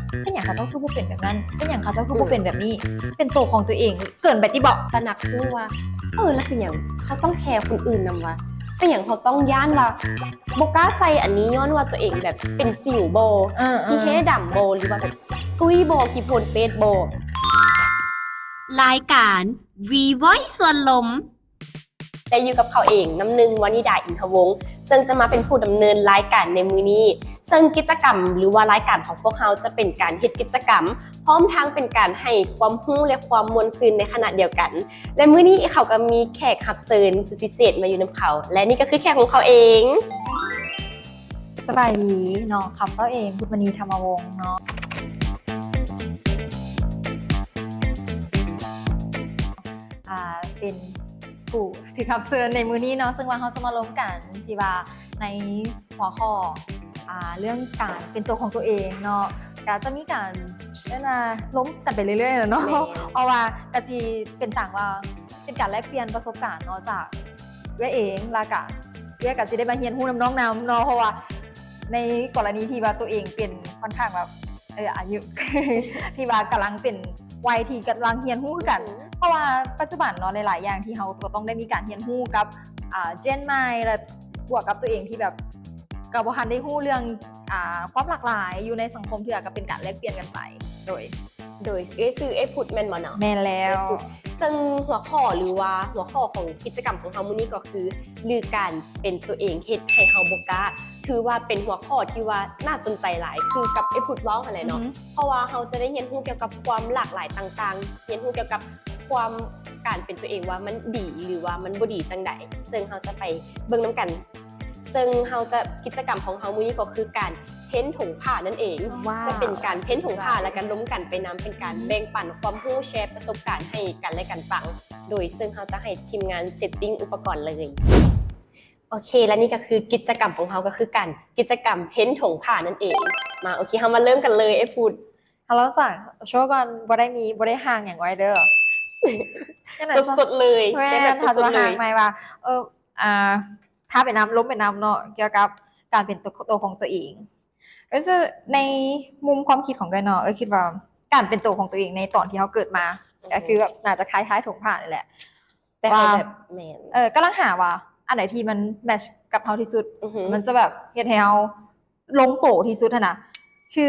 ເປັນຫຍັງເຂົາເຈົ້າຄືບໍ່ເປັນແບບນັ້ນ? ເປັນຫຍັງເຂົາເຈົ້າຄືບໍ່ເປັນແບບນີ້? ເປັນໂຕຂອງຕົວເອງເກີນໄປຕິເບາະ? ຕະໜັກຮູ້ວ່າ ເອີ ແລ້ວເປັນຫຍັງເຮົາຕ້ອງແຄຄົນອື່ນນຳວະ? ເປັນຫຍັງເຮົາຕ້ອງຢ້ານວ່າ ບໍ່ກ້າໃສ່ອັນນີ້ ຍ້ອນວ່າຕົວເອງແບບເປັນສິວບໍ? ເອີໆ ຂີ້ແຮ້ດຳບໍ? ຫຼືວ່າແບບຕຸ້ຍບໍ? ຂີ້ໂພນເປດບໍ? ລາຍການ ວີວອຍຊ໌ ຊວນລົມ ໄດ້ຢູ່ກັບເຂົາເອງ ນ້ຳໜຶ່ງ ວະນິດາ ອິນທະວົງ ເຊິ່ງຈະມາເປັນຜູ້ດຳເນີນລາຍການໃນມື້ນີ້. ເຊິ່ງກິດຈະກຳ ຫຼືວ່າລາຍການຂອງພວກເຮົາຈະເປັນການເຮັດກິດຈະກຳ ພ້ອມທັງເປັນການໃຫ້ຄວາມຮູ້ ແລະ ຄວາມມ່ວນຊື່ນໃນຂະນະດຽວກັນ. ແລະ ມື້ນີ້ເຂົາກໍມີແຂກຮັບເຊີນສຸດພິເສດມາຢູ່ນຳເຂົາ ແລະ ນີ້ກໍຄືແຂກຂອງເຂົາເອງ. ສະບາຍດີ ນ້ອງຄຳເຈົ້າເອງ ພຸດມະນີ ທຳມະວົງເນາະ. ອ່າ ເປັນຜູ້ຖືກຮັບເຊີນໃນມື້ນີ້ເນາະ ເຊິ່ງວ່າເຮົາຈະມາລົມກັນທີ່ວ່າໃນຫົວຂໍ້ ອ່າ ເລື່ອງການເປັນຕົວຂອງຕົວເອງເນາະ ກະຈະມີການ ເອີ້ນວ່າລົມກັນໄປເລື້ອຍໆແຫຼະເນາະ. ແມ່ນ. ເພາະວ່າກະຊິເປັນຕ່າງວ່າ ເປັນການແລກປ່ຽນປະສົບການເນາະ ຈາກເອື້ອຍເອງ ແລ້ວກະເອື້ອຍກະຊິໄດ້ມາຮຽນຮູ້ນຳນ້ອງນຳເນາະ ເພາະວ່າໃນກໍລະນີທີ່ວ່າຕົວເອງເປັນຂ້ອນຂ້າງແບບ ເອີ ອາຍຸ ທີ່ວ່າກຳລັງເປັນໄວທີ່ກຳລັງຮຽນຮູ້ຄືກັນ. ອືມ. ເພາະວ່າປັດຈຸບັນເນາະ ຫຼາຍໆຢ່າງທີ່ເຮົາກໍຕ້ອງໄດ້ມີການຮຽນຮູ້ກັບ ອ່າ ເຈນໃໝ່ ແລະ ບວກກັບຕົວເອງທີ່ແບບກໍບໍ່ທັນໄດ້ຮູ້ເລື່ອງ ອ່າ ຄວາມຫຼາກຫຼາຍຢູ່ໃນສັງຄົມເທື່ອ ກໍເປັນການແລກປ່ຽນກັນໄປ. ໂດຍ ໂດຍ ເອື້ອຍຊື່ເອື້ອຍພຸດແມ່ນບໍ່ເນາະ? ແມ່ນແລ້ວ. ເອື້ອຍພຸດ ເຊິ່ງຫົວຂໍ້ ຫຼືວ່າຫົວຂໍ້ຂອງກິດຈະກຳຂອງເຮົາມື້ນີ້ກໍຄື ຫຼື ການເປັນຕົວເອງເຮັດໃຫ້ເຮົາບໍ່ກ້າ. ຖືວ່າເປັນຫົວຂໍ້ທີ່ວ່າໜ້າສົນໃຈຫຼາຍ ຄືກັບເອື້ອຍພຸດເວົ້າຫັ້ນແຫຼະເນາະ. ອືຮຶ. ເພາະວ່າເຮົາຈະໄດ້ຮຽນຮູ້ກ່ຽວກັບຄວາມຫຼາກຫຼາຍຕ່າງໆ ຮຽນຮູ້ກ່ຽວກັບຄວາມ ການເປັນຕົວເອງວ່າມັນດີ ຫຼືວ່າມັນບໍ່ດີຈັ່ງໃດ ເຊິ່ງເຮົາຈະໄປເບິ່ງນຳກັນ. ເຊິ່ງເຮົາຈະ ກິດຈະກຳຂອງເຮົາມື້ນີ້ກໍຄືການເພ້ນຖົງຜ້ານັ້ນເອງ. ວ້າວ. ຈະເປັນການເພ້ນຖົງຜ້າ ແລ້ວກໍລົມກັນໄປນຳ ເປັນການ ອືຮຶ ແບ່ງປັນຄວາມຮູ້ ແຊປະສົບການໃຫ້ກັນ ແລະ ກັນຟັງ ໂດຍເຊິ່ງເຮົາຈະໃຫ້ທີມງານເຊັດຕິ້ງອຸປະກອນເລີຍ. ໂອເຄ ແລະ ນີ້ກໍຄືກິດຈະກຳຂອງເຮົາ ກໍຄືການ ກິດຈະກຳເພ້ນຖົງຜ້ານັ້ນເອງ. ມາ ໂອເຄ ເຮົາມາເລີ່ມກັນເລີຍ ເອື້ອຍພຸດ. ເຮົາລອງສ້າງໂຊກ່ອນ ບໍ່ໄດ້ມີ ບໍ່ໄດ້ຮ່າງຫຍັງໄວ້ເດີ. ສົດໆເລີຍ. ແມ່ນ ໄດ້ແບບສົດໆເລີຍ. ເຮົາຈະມາຮ່າງໃໝ່ວ່າ ເອີ ອ່າ ຖ້າໄປນຳ ລົມໄປນຳເນາະ ກ່ຽວກັບການເປັນຕົວ ຕົວຂອງຕົວເອງ. ເອີ ໃນມຸມຄວາມຄິດຂອງເອື້ອຍເນາະ ເອື້ອຍຄິດວ່າການເປັນຕົວຂອງຕົວເອງໃນຕອນທີ່ເຮົາເກີດມາ ອືຮຶ ກໍຄືແບບໜ້າຈະຄ້າຍໆຖົງຜ້ານີ້ແຫຼະ. ແຕ່ເຮົາແບບ ແມ່ນ ເອີ ກຳລັງຫາວ່າອັນໃດທີ່ມັນແມັດກັບເຮົາທີ່ສຸດ ອືຮຶ ມັນຈະແບບເຮັດໃຫ້ເຮົາລົງໂຕທີ່ສຸດຫັ້ນນະ. ຄື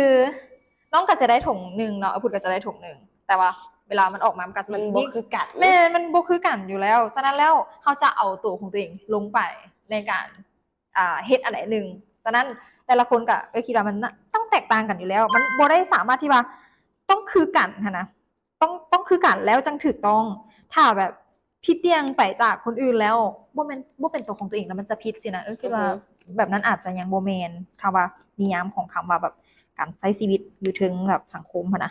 ນ້ອງກໍຈະໄດ້ຖົງໜຶ່ງເນາະ ພຸດກໍຈະໄດ້ຖົງໜຶ່ງ ແຕ່ວ່າເວລາມັນອອກມາ ມັນກໍຊິ ມັນບໍ່ຄືກັນ. ແມ່ນ ມັນບໍ່ຄືກັນຢູ່ແລ້ວ. ສະນັ້ນແລ້ວ ເຮົາຈະເອົາໂຕຂອງຕົວເອງລົງໄປໃນການ ອ່າ ເຮັດອັນໃດໜຶ່ງ. ສະນັ້ນແຕ່ລະຄົນກໍ ເອີ ຄິດວ່າມັນຕ້ອງແຕກຕ່າງກັນຢູ່ແລ້ວ. ມັນບໍ່ໄດ້ສາມາດທີ່ວ່າຕ້ອງຄືກັນຫັ້ນນະ. ຕ້ອງ ຕ້ອງຄືກັນແລ້ວຈັ່ງຖືກຕ້ອງ. ຖ້າແບບຜິດປ່ຽງໄປຈາກຄົນອື່ນແລ້ວ ບໍ່ແມ່ນ ບໍ່ເປັນຕົວຂອງຕົວເອງແລ້ວ ມັນຈະຜິດຊີ້ນະ. ເອີ ຄິດວ່າ ອືຮຶ ແບບນັ້ນອາດຈະຍັງບໍ່ແມ່ນ ຖ້າວ່ານິຍາມຂອງຄຳວ່າແບບການໃຊ້ຊີວິດຢູ່ເທິງແບບສັງຄົມຫັ້ນນະ.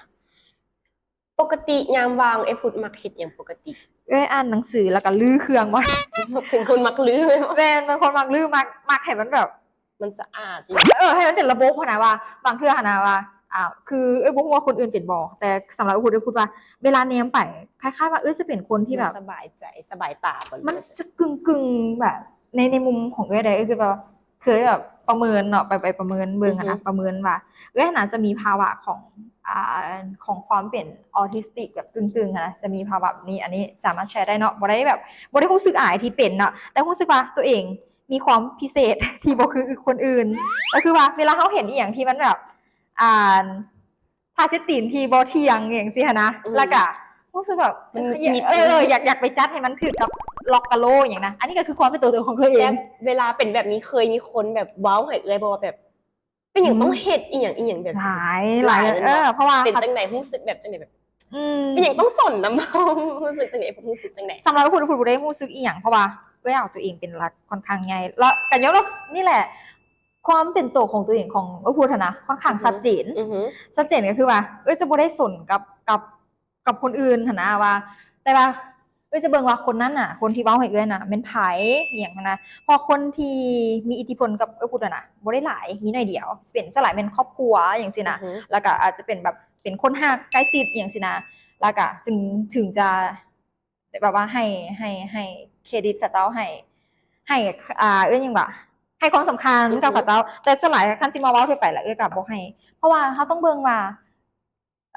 ປົກກະຕິຍາມວ່າງເອື້ອຍພຸດມັກເຮັດຫຍັງປົກກະຕິ? ເອື້ອຍອ່ານໜັງສືແລ້ວກໍຮື້ເຄື່ອງວ່າ ເປັນຄົນມັກຮື້. ແມ່ນ ເປັນຄົນມັກຮື້ ມັກ ມັກໃຫ້ມັນແບບ ມັນສະອາດ. ເອີ ໃຫ້ມັນເປັນລະບົບຫັ້ນນະ ວ່າບາງເທື່ອຫັ້ນນະວ່າ ອ່າ ຄືເອື້ອຍບໍ່ຮູ້ວ່າຄົນອື່ນເປັນບໍ່ ແຕ່ສຳລັບເອື້ອຍພຸດ ເອື້ອຍພຸດວ່າເວລາແນມໄປ ຄ້າຍໆວ່າເອື້ອຍຈະເປັນຄົນທີ່ແບບ ມັນສະບາຍໃຈ ສະບາຍຕາບໍ່ ມັນຈະກຶ່ງໆແບບ ໃນ ໃນມຸມຂອງເອື້ອຍເດ້ ເອື້ອຍຄິດວ່າ ເຄີຍແບບປະເມີນເນາະ ໄປ ໄປປະເມີນເບິ່ງຫັ້ນນະ ອືຮຶ ປະເມີນວ່າເອື້ອຍຫັ້ນນະຈະມີພາວະຂອງ ອ່າ ຂອງຄວາມເປັນອອທິສຕິກແບບກຶ່ງໆຫັ້ນນະ ຈະມີພາວະນີ້ ອັນນີ້ສາມາດແຊໄດ້ເນາະ ບໍ່ໄດ້ແບບ ບໍ່ໄດ້ຮູ້ສຶກອາຍທີ່ເປັນເນາະ ແຕ່ຮູ້ສຶກວ່າຕົວເອງມີຄວາມພິເສດທີ່ບໍ່ຄືຄົນອື່ນ ກໍຄືວ່າເວລາເຮົາເຫັນອີ່ຫຍັງທີ່ມັນແບບ ອ່າ ຜ້າເຊັດຕີນທີ່ບໍ່ທ່ຽງຫຍັງຊີ້ຫັ້ນນະ ອືມ ແລ້ວກະຮູ້ສຶກແບບ ມັນ ເອີ ຢາກ ຢາກໄປຈັດໃຫ້ມັນຖືກກັບລັອກກະໂລຫຍັງນະ ອັນນີ້ກໍຄືຄວາມເປັນຕົວຕົນຂອງຕົວເອງ. ແບບເວລາເປັນແບບນີ້ ເຄີຍມີຄົນແບບເວົ້າໃຫ້ເອື້ອຍບໍ່ວ່າແບບ ເປັນຫຍັງ ອືມ ຕ້ອງເຮັດອີ່ຫຍັງອີ່ຫຍັງແບບ ຫຼາຍ ຫຼາຍ ຫຼາຍ ເອີ ເພາະວ່າ ເປັນຈັ່ງໃດ ຮູ້ສຶກແບບຈັ່ງໃດ ແບບ ອືມ ເປັນຫຍັງຕ້ອງສົນນຳເຮົາ ຮູ້ສຶກຈັ່ງໃດ ຮູ້ສຶກຈັ່ງໃດ? ສຳລັບຜູ້ ຜູ້ບໍ່ໄດ້ຮູ້ສຶກອີ່ຫຍັງ ເພາະວ່າເອື້ອຍເອົາຕົວເອງເປັນຫຼັກຂ້ອນຂ້າງໃຫຍ່ ແລ້ວກໍຍ້ອນວ່ານີ້ແຫຼະ ຄວາມເປັນໂຕຂອງຕົວເອງຂອງເອື້ອຍພຸດຫັ້ນນະ ຂ້ອນຂ້າງ ອືຮຶ ຊັດເຈນ ອືຮຶ ຊັດເຈນກໍຄືວ່າ ເອື້ອຍຈະບໍ່ໄດ້ສົນກັບ ກັບ ກັບຄົນອື່ນຫັ້ນນະ ວ່າ ແຕ່ວ່າເອື້ອຍຈະເບິ່ງວ່າຄົນນັ້ນນະ ຄົນທີ່ເວົ້າໃຫ້ເອື້ອຍນະແມ່ນໃຜ ອີ່ຫຍັງຫັ້ນນະ ເພາະຄົນທີ່ມີອິດທິພົນກັບເອື້ອຍພຸດຫັ້ນນະ ບໍ່ໄດ້ຫຼາຍ ມີໜ້ອຍດຽວ ເປັນ ສ່ວນຫຼາຍແມ່ນຄອບຄົວຫຍັງຊີ້ນະ ອືຮຶ ແລ້ວກໍອາດຈະເປັນແບບ ເປັນຄົນຮັກໃກ້ຊິດອີ່ຫຍັງຊີ້ນະ ແລ້ວກໍຈຶ່ງ ເຖິງຈະ ແບບວ່າໃຫ້ ໃຫ້ ໃຫ້ເຄຣດິດເຂົາເຈົ້າ ໃຫ້ ໃຫ້ ອ່າ ເອີ້ນຫຍັງຫວາ ໃຫ້ຄວາມສຳຄັນ ອືຮຶ ກັບເຂົາເຈົ້າ ແຕ່ສ່ວນຫຼາຍຄັນຊິມາເວົ້າທົ່ວໄປລະ ເອື້ອຍກໍບໍ່ໃຫ້ ເພາະວ່າເຮົາຕ້ອງເບິ່ງວ່າ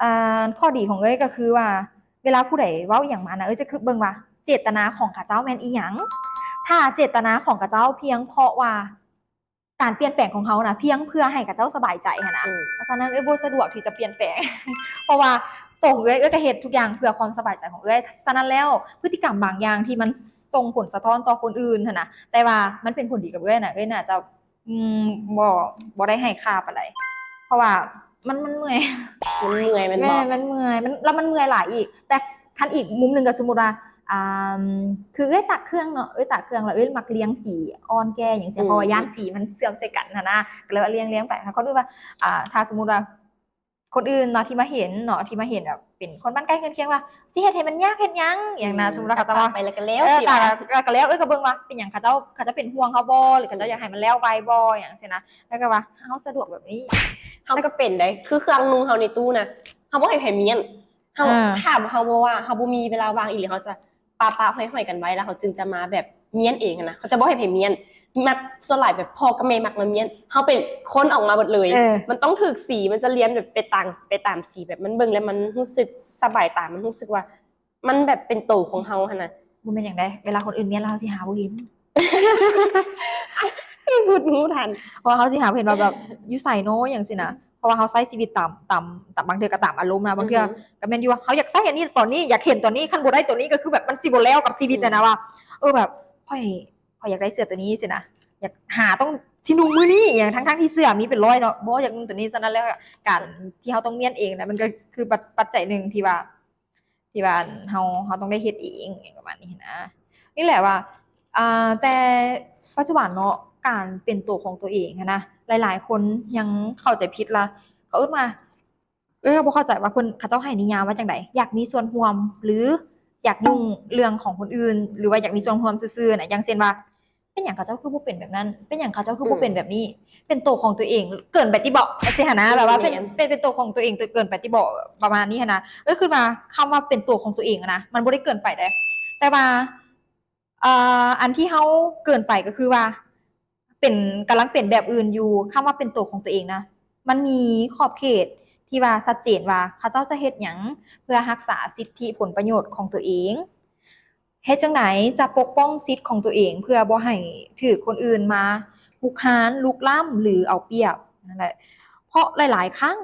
ອ່າ ຂໍ້ດີຂອງເອື້ອຍກໍຄືວ່າ ເວລາຜູ້ໃດເວົ້າອີ່ຫຍັງມານະ ເອື້ອຍຈະຄຶດເບິ່ງວ່າເຈດຕະນາຂອງເຂົາເຈົ້າແມ່ນອີ່ຫຍັງ. ຖ້າເຈດຕະນາຂອງເຂົາເຈົ້າພຽງເພາະວ່າການປ່ຽນແປງຂອງເຮົານະ ພຽງເພື່ອໃຫ້ເຂົາເຈົ້າສະບາຍໃຈຫັ້ນນະ. ອືມ ສະນັ້ນເອື້ອຍບໍ່ສະດວກທີ່ຈະປ່ຽນແປງ ເພາະວ່າໂຕຂອງເອື້ອຍ ເອື້ອຍກໍເຮັດທຸກຢ່າງເພື່ອຄວາມສະບາຍໃຈຂອງເອື້ອຍ. ສະນັ້ນແລ້ວ ພຶດຕິກຳບາງຢ່າງທີ່ມັນສົ່ງຜົນສະທ້ອນຕໍ່ຄົນອື່ນຫັ້ນນະ ແຕ່ວ່າມັນເປັນຜົນດີກັບເອື້ອຍນະ ເອື້ອຍໜ້າຈະ ອືມ ບໍ່ ບໍ່ໄດ້ໃຫ້ຄ່າປານໃດ ເພາະວ່າມັນ ມັນເມື່ອຍ ມັນເມື່ອຍແມ່ນບໍ່? ແມ່ນ ມັນເມື່ອຍ ມັນ ແລ້ວມັນເມື່ອຍຫຼາຍອີກ. ແຕ່ຄັນອີກມຸມໜຶ່ງກໍສົມມຸດວ່າ ອ່າ ຄືເອື້ອຍຕັກເຄື່ອງເນາະ ເອື້ອຍຕັກເຄື່ອງແລ້ວເອື້ອຍມັກລຽງສີອ່ອນແກ່ຫຍັງຊີ້ ອືມ ເພາະວ່າຢ້ານສີມັນເຊື່ອມໃສ່ກັນຫັ້ນນະ ກໍເລີຍວ່າລຽງ ລຽງໄປ. ຖ້າຄົນອື່ນວ່າ ອ່າ ຖ້າສົມມຸດວ່າ ຄົນອື່ນເນາະທີ່ມາເຫັນເນາະ ທີ່ມາເຫັນແບບເປັນຄົນບ້ານໃກ້ເຮືອນຄຽງວ່າ ຊິເຮັດໃຫ້ມັນຍາກເຮັດຫຍັງ ຫຍັງນະ ອືມ ສົມມຸດວ່າເຂົາຈະວ່າ ເອີ ຕັກແລ້ວກໍແລ້ວ ເອີ ກໍເບິ່ງວ່າເປັນຫຍັງ ເຂົາເຈົ້າ ເຂົາເຈົ້າເປັນຫ່ວງເຮົາບໍ່ ຫຼືເຂົາເຈົ້າ ອືມ ຢາກໃຫ້ມັນແລ້ວໄວບໍ່ ຫຍັງຊີ້ນະ. ແລ້ວກໍວ່າເຮົາສະດວກແບບນີ້ ເຮົາກໍເປັນໄດ໋ ຄືເຄື່ອງນຸ່ງເຮົາໃນຕູ້ນະ ເຮົາບໍ່ໃຫ້ໃຜມ້ຽນ ເຮົາ ອ່າ ຖ້າເຮົາບໍ່ວ່າ ເຮົາບໍ່ມີເວລາວ່າງອີ່ຫຼີ ເຮົາຈະປະໆຫ້ອຍໆກັນໄວ້ ແລ້ວເຮົາຈຶ່ງຈະມາແບບມ້ຽນເອງຫັ້ນນະ. ເຮົາຈະບໍ່ໃຫ້ໃຜມ້ຽນ ມັກ ສ່ວນຫຼາຍແບບພໍ່ກັບແມ່ມັກມາມ້ຽນ ເຮົາໄປຄົ້ນອອກມາເບິດເລີຍ ເອີ ມັນຕ້ອງຖືກສີ ມັນຈະລຽນແບບໄປຕາມ ໄປຕາມສີ ແບບມັນເບິ່ງແລ້ວມັນຮູ້ສຶກສະບາຍຕາ ມັນຮູ້ສຶກວ່າມັນແບບເປັນໂຕຂອງເຮົາຫັ້ນນະ. ບໍ່ແມ່ນຫຍັງໃດ ເວລາຄົນອື່ນມ້ຽນແລ້ວເຮົາຊິຫາບໍ່ເຫັນ ເພິ່ນຮູ້ທັນ ເພາະວ່າເຮົາຊິຫາບໍ່ເຫັນວ່າແບບຢູ່ໃສເນາະ ຫຍັງຊີ້ນະ. ເພາະວ່າເຮົາໃຊ້ຊີວິດຕາມ ຕາມ ຕາມ ບາງເທື່ອກໍຕາມອາລົມນະ ບາງເທື່ອ ອືຮຶ ກໍແມ່ນຢູ່ວ່າເຮົາຢາກໃຊ້ອັນນີ້ຕອນນີ້ ຢາກເຫັນຕອນນີ້ ຄັນບໍ່ໄດ້ຕອນນີ້ກໍຄືແບບມັນຊິບໍ່ແລ້ວກັບຊີວິດຫັ້ນນະ ອືມ ວ່າ ເອີ ແບບຂ້ອຍ ຂ້ອຍຢາກໄດ້ເສື້ອໂຕນີ້ຊີ້ນະ ຢາກຫາ ຕ້ອງຊິນຸ່ງມື້ນີ້ຫຍັງ ທັງໆທີ່ເສື້ອມີເປັນຮ້ອຍເນາະ ບໍ່ ຢາກນຸ່ງໂຕນີ້. ສະນັ້ນແລ້ວ ການທີ່ເຮົາຕ້ອງມ້ຽນເອງນະ ມັນກໍຄືປັດ ປັດໄຈໜຶ່ງທີ່ວ່າ ທີ່ວ່າເຮົາ ເຮົາຕ້ອງໄດ້ເຮັດເອງ ຫຍັງປະມານນີ້ນະ. ນີ້ແຫຼະວ່າ ອ່າ ແຕ່ປັດຈຸບັນເນາະ ການເປັນໂຕຂອງຕົວເອງຫັ້ນນະ ຫຼາຍໆຄົນຍັງເຂົ້າໃຈຜິດລະ ເຂົາເອີ້ນວ່າ ເອີ ບໍ່ເຂົ້າໃຈວ່າເພິ່ນ ເຂົາເຈົ້າໃຫ້ນິຍາມວ່າຈັ່ງໃດ ຢາກມີສ່ວນຮ່ວມ ຫຼື ຢາກຫຍຸ້ງເລື່ອງຂອງຄົນອື່ນ ຫຼືວ່າຢາກມີສ່ວນຮ່ວມຊື່ໆນະ. ຢ່າງເຊັ່ນວ່າ ເປັນຫຍັງເຂົາເຈົ້າຄືບໍ່ເປັນແບບນັ້ນ ເປັນຫຍັງເຂົາເຈົ້າຄືບໍ່ເປັນແບບນີ້ ອືມ ເປັນໂຕຂອງຕົວເອງເກີນໄປຕິບໍ ຈັ່ງຊີ້ຫັ້ນນະ ແບບວ່າເປັນ ແມ່ນ ເປັນ ເປັນໂຕຂອງຕົວເອງເກີນໄປຕິບໍ ປະມານນີ້ຫັ້ນນະ. ເອີ ຄິດວ່າຄຳວ່າເປັນໂຕຂອງຕົວເອງນະ ມັນບໍ່ໄດ້ເກີນໄປເດ້ ແຕ່ວ່າ ເອີ ອັນທີ່ເຮົາເກີນໄປກໍຄືວ່າ ເປັນ ກຳລັງເປັນແບບອື່ນຢູ່. ຄຳວ່າເປັນໂຕຂອງຕົວເອງນະ ມັນມີຂອບເຂດທີ່ວ່າຊັດເຈນວ່າ ເຂົາເຈົ້າຈະເຮັດຫຍັງເພື່ອຮັກສາສິດທິຜົນປະໂຫຍດຂອງຕົວເອງ ເຮັດຈັ່ງໃດຈະປົກປ້ອງສິດຂອງຕົວເອງ ເພື່ອບໍ່ໃຫ້ຖືກຄົນອື່ນມາຮຸກຮານ ລຸກລ້ຳ ຫຼື ເອົາປຽບ ນັ້ນແຫຼະ. ເພາະຫຼາຍໆຄັ້ງ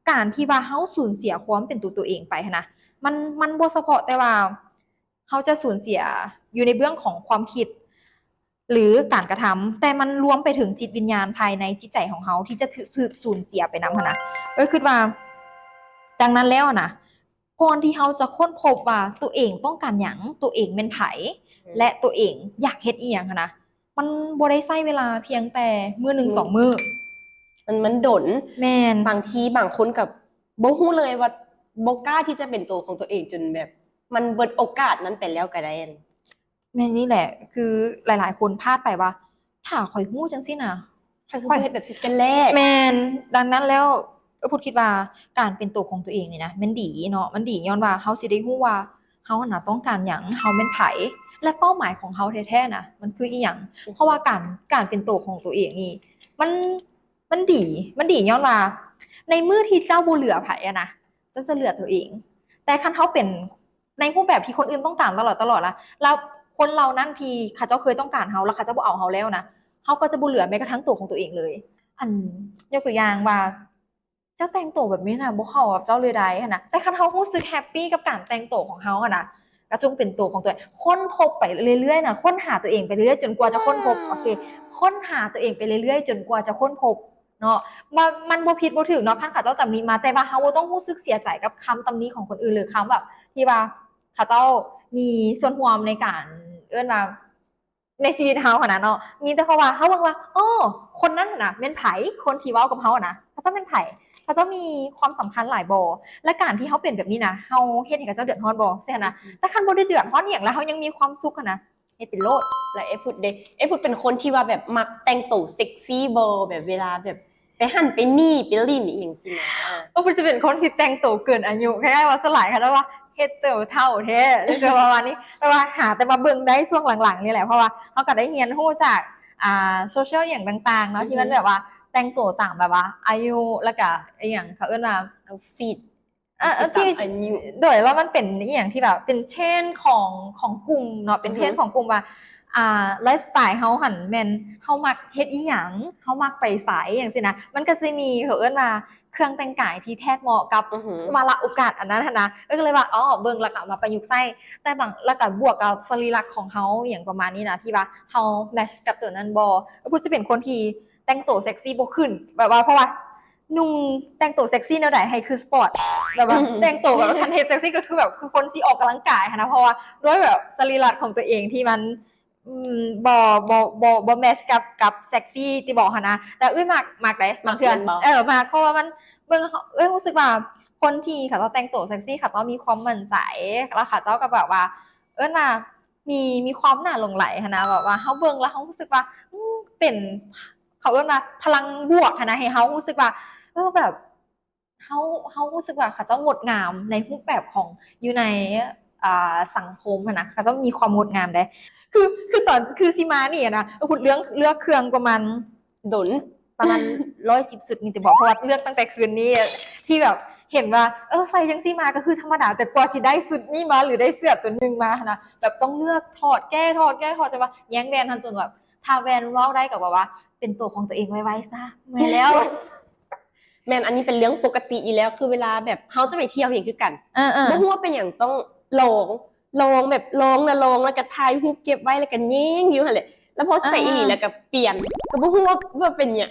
ການທີ່ວ່າເຮົາສູນເສຍຄວາມເປັນຕົວຕົວເອງໄປຫັ້ນນະ ມັນ ມັນບໍ່ສະເພາະແຕ່ວ່າ ເຮົາຈະສູນເສຍຢູ່ໃນເບື້ອງຂອງຄວາມຄິດ ຫຼື ການກະທຳ ແຕ່ມັນລວມໄປເຖິງຈິດວິນຍານພາຍໃນຈິດໃຈຂອງເຮົາ ທີ່ຈະຖືກສູນເສຍໄປນຳຫັ້ນນະ. ເອີ ຄິດວ່າ ດັ່ງນັ້ນແລ້ວນະ ກ່ອນທີ່ເຮົາຈະຄົ້ນພົບວ່າຕົວເອງຕ້ອງການຫຍັງ, ຕົວເອງແມ່ນໃຜ ອືມ ແລະ ຕົວເອງຢາກເຮັດອີ່ຫຍັງຫັ້ນນະ, ມັນບໍ່ໄດ້ໃຊ້ເວລາພຽງແຕ່ມື້ໜຶ່ງ ອືມ ສອງມື້ ມັນ ມັນດົນ. ແມ່ນ. ບາງທີບາງຄົນກໍບໍ່ຮູ້ເລີຍວ່າ ບໍ່ກ້າທີ່ຈະເປັນຕົວຂອງຕົວເອງ ຈົນແບບມັນເບິດໂອກາດນັ້ນໄປແລ້ວກໍໄດ້. ແມ່ນ ນີ້ແຫຼະ ຄືຫຼາຍໆຄົນພາດໄປວ່າ ຖ້າຂ້ອຍຮູ້ຈັ່ງຊີ້ນະ ຂ້ອຍຄື ຂ້ອຍ ບໍ່ເຮັດແບບຊີ້ແຕ່ແລກ. ແມ່ນ. ດັ່ງນັ້ນແລ້ວ ເອື້ອຍພຸດຄິດວ່າ ການເປັນໂຕຂອງຕົວເອງນີ້ນະ ແມ່ນດີເນາະ, ມັນດີຍ້ອນວ່າເຮົາຊິໄດ້ຮູ້ວ່າ ເຮົາຫັ້ນນະຕ້ອງການຫຍັງ, ເຮົາແມ່ນໃຜ ແລະ ເປົ້າໝາຍຂອງເຮົາແທ້ໆນະ ມັນຄືອີ່ຫຍັງ. ອືຮຶ. ເພາະວ່າການ ການເປັນໂຕຂອງຕົວເອງນີ້ ມັນ ມັນດີ ມັນດີຍ້ອນວ່າ ໃນມື້ທີ່ເຈົ້າບໍ່ເຫຼືອໃຜຫັ້ນນະ ເຈົ້າຈະເຫຼືອຕົວເອງ. ແຕ່ຄັນເຮົາເປັນໃນຮູບແບບທີ່ຄົນອື່ນຕ້ອງການຕະຫຼອດ ຕະຫຼອດລະ ແລ້ວຄົນເຫຼົ່ານັ້ນທີ່ເຂົາເຈົ້າເຄີຍຕ້ອງການເຮົາ ແລ້ວເຂົາເຈົ້າບໍ່ເອົາເຮົາແລ້ວນະ ເຮົາກໍຈະບໍ່ເຫຼືອແມ້ກະທັ້ງຕົວຂອງຕົວເອງເລີຍ. ອັນ ຍົກຕົວຢ່າງວ່າ ເຈົ້າແຕ່ງໂຕແບບນີ້ນະ ບໍ່ເຂົ້າກັບເຈົ້າເລີຍໃດຫັ້ນນະ, ແຕ່ຄັນເຮົາຮູ້ສຶກແຮັບປີກັບການແຕ່ງໂຕຂອງເຮົາຫັ້ນນະ ກໍຈົ່ງເປັນໂຕຂອງຕົວເອງ. ຄົ້ນພົບໄປເລື້ອຍໆນະ, ຄົ້ນຫາຕົວເອງໄປເລື້ອຍໆ ຈົນກວ່າຈະຄົ້ນພົບ. ອືມ. ໂອເຄ, ຄົ້ນຫາຕົວເອງໄປເລື້ອຍໆ ຈົນກວ່າຈະຄົ້ນພົບເນາະ. ມັນ ມັນບໍ່ຜິດບໍ່ຖືກເນາະ ຄັນເຂົາເຈົ້າຕຳໜິມາ, ແຕ່ວ່າເຮົາບໍ່ຕ້ອງຮູ້ສຶກເສຍໃຈກັບຄຳຕຳໜິຂອງຄົນອື່ນ ຫຼື ຄຳແບບທີ່ວ່າເຂົາເຈົ້າມີສ່ວນຮ່ວມໃນການ ເອີ້ນວ່າ ໃນຊີວິດເຮົາຫັ້ນນະເນາະ, ມີແຕ່ເພາະວ່າເຮົາເບິ່ງວ່າ ອໍ ຄົນນັ້ນຫັ້ນນະແມ່ນໃຜ, ຄົນທີ່ເວົ້າກັບເຮົາຫັ້ນນະ ເຂົາເຈົ້າແມ່ນໃຜ, ເຂົາເຈົ້າມີຄວາມສຳຄັນຫຼາຍບໍ່ ແລະ ການທີ່ເຮົາເປັນແບບນີ້ນະ ເຮົາເຮັດໃຫ້ເຂົາເຈົ້າເດືອດຮ້ອນບໍ່ ຊີ້ນະ. ອືມ. ແຕ່ຄັນບໍ່ໄດ້ເດືອດຮ້ອນອີ່ຫຍັງ ແລ້ວເຮົາຍັງມີຄວາມສຸກຫັ້ນນະ ເຮັດໄປໂລດ. ແລ້ວເອພຸດເດ ເອພຸດເປັນຄົນທີ່ວ່າແບບມັກແຕ່ງໂຕເຊັກຊີບໍ່ ແບບເວລາແບບ ໄປຫັ້ນໄປນີ້ ໄປຫຼິ້ນອີ່ຫຍັງຊີ້ນະ. ກໍຄືຈະເປັນຄົນທີ່ແຕ່ງໂຕເກີນອາຍຸ ຄ້າຍໆວ່າສ່ວນຫຼາຍເຂົາເຈົ້າວ່າເຮັດໂຕເຖົ້າແທ້ ຈັ່ງຊີ້ປະມານນີ້ ແບບວ່າຫາແຕ່ມາເບິ່ງໄດ້ຊ່ວງຫຼັງໆນີ້ແຫຼະ ເພາະວ່າເຮົາກໍໄດ້ຮຽນຮູ້ຈາກ ອ່າ ໂຊຊຽວອີ່ຫຍັງຕ່າງໆເນາະ ອືຮຶ ທີ່ມັນແບບວ່າແຕ່ງໂຕຕາມແບບວ່າອາຍຸ ແລ້ວກະອີ່ຫຍັງເຂົາເອີ້ນວ່າ outfit ອ່າ ທີ່ ສິບສາມອາຍຸ ໂດຍ ແລ້ວມັນເປັນອີ່ຫຍັງທີ່ແບບເປັນເທຣນຂອງ ຂອງກຸ່ມເນາະ ເປັນເທຣນ ອືຮຶ ຂອງກຸ່ມວ່າ ອ່າ ໄລຟ໌ສະໄຕເຮົາຫັ້ນແມ່ນເຮົາມັກເຮັດອີ່ຫຍັງ ເຮົາມັກໄປໃສ ຫຍັງຊີ້ນະ ມັນກໍຊິມີ ເຂົາເອີ້ນວ່າເຄື່ອງແຕ່ງກາຍທີ່ແທດເໝາະກັບ ອືຮຶ ວາລະໂອກາດອັນນັ້ນຫັ້ນນະ ເອີ ກໍເລີຍວ່າ ອໍ ເບິ່ງແລ້ວກໍເອົາມາປະຍຸກໃຊ້ ແຕ່ບາງ ແລ້ວກໍບວກກັບສະລີລະຂອງເຮົາ ອີ່ຫຍັງປະມານນີ້ນະ ທີ່ວ່າເຮົາແມັດກັບໂຕນັ້ນບໍ່ ກໍຄືຈະເປັນຄົນທີ່ແຕ່ງໂຕເຊັກຊີບໍ່ຂຶ້ນ ແບບວ່າ ເພາະວ່າ ນຸ່ງແຕ່ງໂຕເຊັກຊີແນວໃດໃຫ້ຄືສະປອດ ແບບວ່າ ອືມ ແຕ່ງໂຕແບບວ່າຄັນເຮັດເຊັກຊີກໍຄືແບບ ຄືຄົນຊິອອກກຳລັງກາຍຫັ້ນນະ ເພາະວ່າດ້ວຍແບບສະລີລະຂອງຕົວເອງທີ່ມັນ ອືມ ບໍ່ ບໍ່ ບໍ່ ບໍ່ແມັດກັບ ກັບເຊັກຊີຕິບອກຫັ້ນນະ ແຕ່ເອື້ອຍມັກ ມັກເດ້ ມັກ ບາງເທື່ອ ແມ່ນບໍ່? ເອີ ມັກ ເພາະວ່າມັນ ເບິ່ງ ເອື້ອຍຮູ້ສຶກວ່າຄົນທີ່ເຂົາເຈົ້າແຕ່ງໂຕເຊັກຊີ ເຂົາເຈົ້າມີຄວາມໝັ້ນໃຈ ແລ້ວເຂົາເຈົ້າກໍແບບວ່າ ເອີ້ນວ່າ ມີ ມີຄວາມໜ້າຫຼົງໄຫຼຫັ້ນນະ ແບບວ່າເຮົາເບິ່ງແລ້ວເຮົາຮູ້ສຶກວ່າ ອືມ ເປັນ ເຂົາເອີ້ນວ່າພະລັງບວກຫັ້ນນະ ໃຫ້ເຮົາຮູ້ສຶກວ່າ ເອີ ແບບ ເຮົາ ເຮົາຮູ້ສຶກວ່າເຂົາເຈົ້າງົດງາມໃນຮູບແບບຂອງ ຢູ່ໃນ ອ່າ ສັງຄົມຫັ້ນນະ ເຂົາເຈົ້າມີຄວາມງົດງາມເດ້ ຄື ຄືຕອນ ຄືຊິມານີ້ນະ ເອີ ເລື່ອງເລືອກເຄື່ອງປະມານ ດົນ ປະມານຮ້ອຍສິບຊຸດນີ້ຕິບໍ ເພາະວ່າເລືອກຕັ້ງແຕ່ຄືນນີ້ ທີ່ແບບເຫັນວ່າ ເອີ ໃສ່ຈັ່ງຊີ້ມາກໍຄືທຳມະດາ ແຕ່ກວ່າຊິໄດ້ຊຸດນີ້ມາ ຫຼື ໄດ້ເສື້ອຕົວໜຶ່ງມາຫັ້ນນະ ແບບຕ້ອງເລືອກຖອດ ແກ້ຖອດ ແກ້ຖອດ ຈົນວ່າແຍ່ງແວ່ນຫັ້ນ ຈົນແບບຖ້າແວ່ນເວົ້າໄດ້ກໍແບບວ່າເປັນໂຕຂອງຕົວເອງໄວໆຊະ ເມື່ອຍແລ້ວ. ແມ່ນ ອັນນີ້ເປັນເລື່ອງປົກກະຕິຢູ່ແລ້ວ ຄືເວລາແບບເຮົາຈະໄປທ່ຽວຫຍັງຄືກັນ ເອີໆ ບໍ່ຮູ້ວ່າເປັນຫຍັງຕ້ອງລອງ ລອງແບບລອງນະ ລອງແລ້ວກໍຖ່າຍຮູບເກັບໄວ້ ແລ້ວກໍແຍງຢູ່ຫັ້ນແຫຼະ ແລ້ວພໍຊິໄປອີ່ຫຼີ ອ່າ ແລ້ວກໍປ່ຽນ ກໍບໍ່ຮູ້ວ່າ ວ່າເປັນຫຍັງ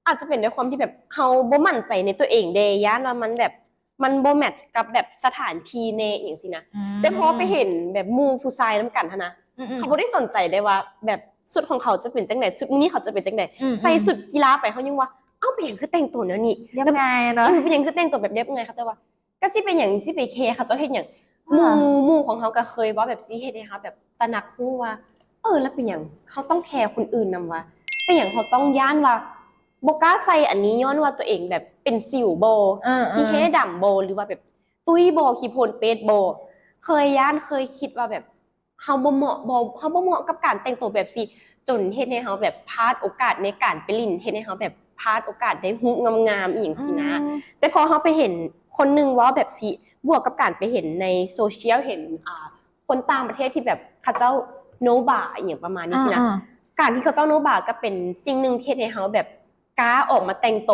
ອາດຈະເປັນດ້ວຍຄວາມທີ່ແບບເຮົາບໍ່ໝັ້ນໃຈໃນຕົວເອງເດ້ ຢ້ານວ່າມັນແບບ ມັນບໍ່ແມັດກັບແບບສະຖານທີ່ແນ່ ອີ່ຫຍັງຊີ້ນະ ອືມ ແຕ່ພໍໄປເຫັນແບບໝູ່ຜູ້ຊາຍນຳກັນຫັ້ນນະ ອືມໆ ເຂົາບໍ່ໄດ້ສົນໃຈເດ້ວ່າແບບຊຸດຂອງເຂົາຈະເປັນຈັ່ງໃດ ຊຸດມື້ນີ້ເຂົາຈະເປັນຈັ່ງໃດ ອືມໆ ໃສ່ຊຸດກິລາໄປ ເຮົາຍັງວ່າ ເອົ້າ ເປັນຫຍັງຄືແຕ່ງໂຕແນວນີ້ ລຽບງ່າຍເນາະ ເອີ ເປັນຫຍັງຄືແຕ່ງໂຕແບບລຽບງ່າຍ ເຂົາເຈົ້າວ່າ ກໍຊິເປັນຫຍັງ ຊິໄປແຄເຂົາເຈົ້າເຮັດຫຍັງ ອ່າ ໝູ່ ໝູ່ຂອງເຮົາກໍເຄີຍເວົ້າແບບຊີ້ ເຮັດໃຫ້ເຮົາແບບຕະໜັກຮູ້ວ່າ ເອີ ແລ້ວເປັນຫຍັງເຮົາຕ້ອງແຄຄົນອື່ນນຳວະ ເປັນຫຍັງເຮົາຕ້ອງຢ້ານວ່າບໍ່ກ້າໃສ່ອັນນີ້ ຍ້ອນວ່າຕົວເອງແບບເປັນສິວບໍ ເອີໆ ຂີ້ແຮ້ດຳບໍ ຫຼືວ່າແບບຕຸ້ຍບໍ ຂີ້ໂພນເປດບໍ ເຄີຍຢ້ານ ເຄີຍຄິດວ່າແບບເຮົາບໍ່ເໝາະບໍ ເຮົາບໍ່ເໝາະກັບການແຕ່ງໂຕແບບຊີ້ ຈົນເຮັດໃຫ້ເຮົາແບບພາດໂອກາດໃນການໄປຫຼິ້ນ ເຮັດໃຫ້ເຮົາແບບພາດໂອກາດໄດ້ຮູບງາມໆ ອີ່ຫຍັງຊີ້ນະ ອືມ ແຕ່ພໍເຮົາໄປເຫັນຄົນໜຶ່ງເວົ້າແບບຊີ້ ບວກກັບການໄປເຫັນໃນໂຊຊຽວ ເຫັນ ອ່າ ຄົນຕ່າງປະເທດທີ່ແບບເຂົາເຈົ້າໂນບາ ອີ່ຫຍັງປະມານນີ້ຊີ້ນະ ອ່າໆ ການທີ່ເຂົາເຈົ້າໂນບາກໍເປັນສິ່ງໜຶ່ງທີ່ເຮັດໃຫ້ເຮົາແບບກ້າອອກມາແຕ່ງໂຕ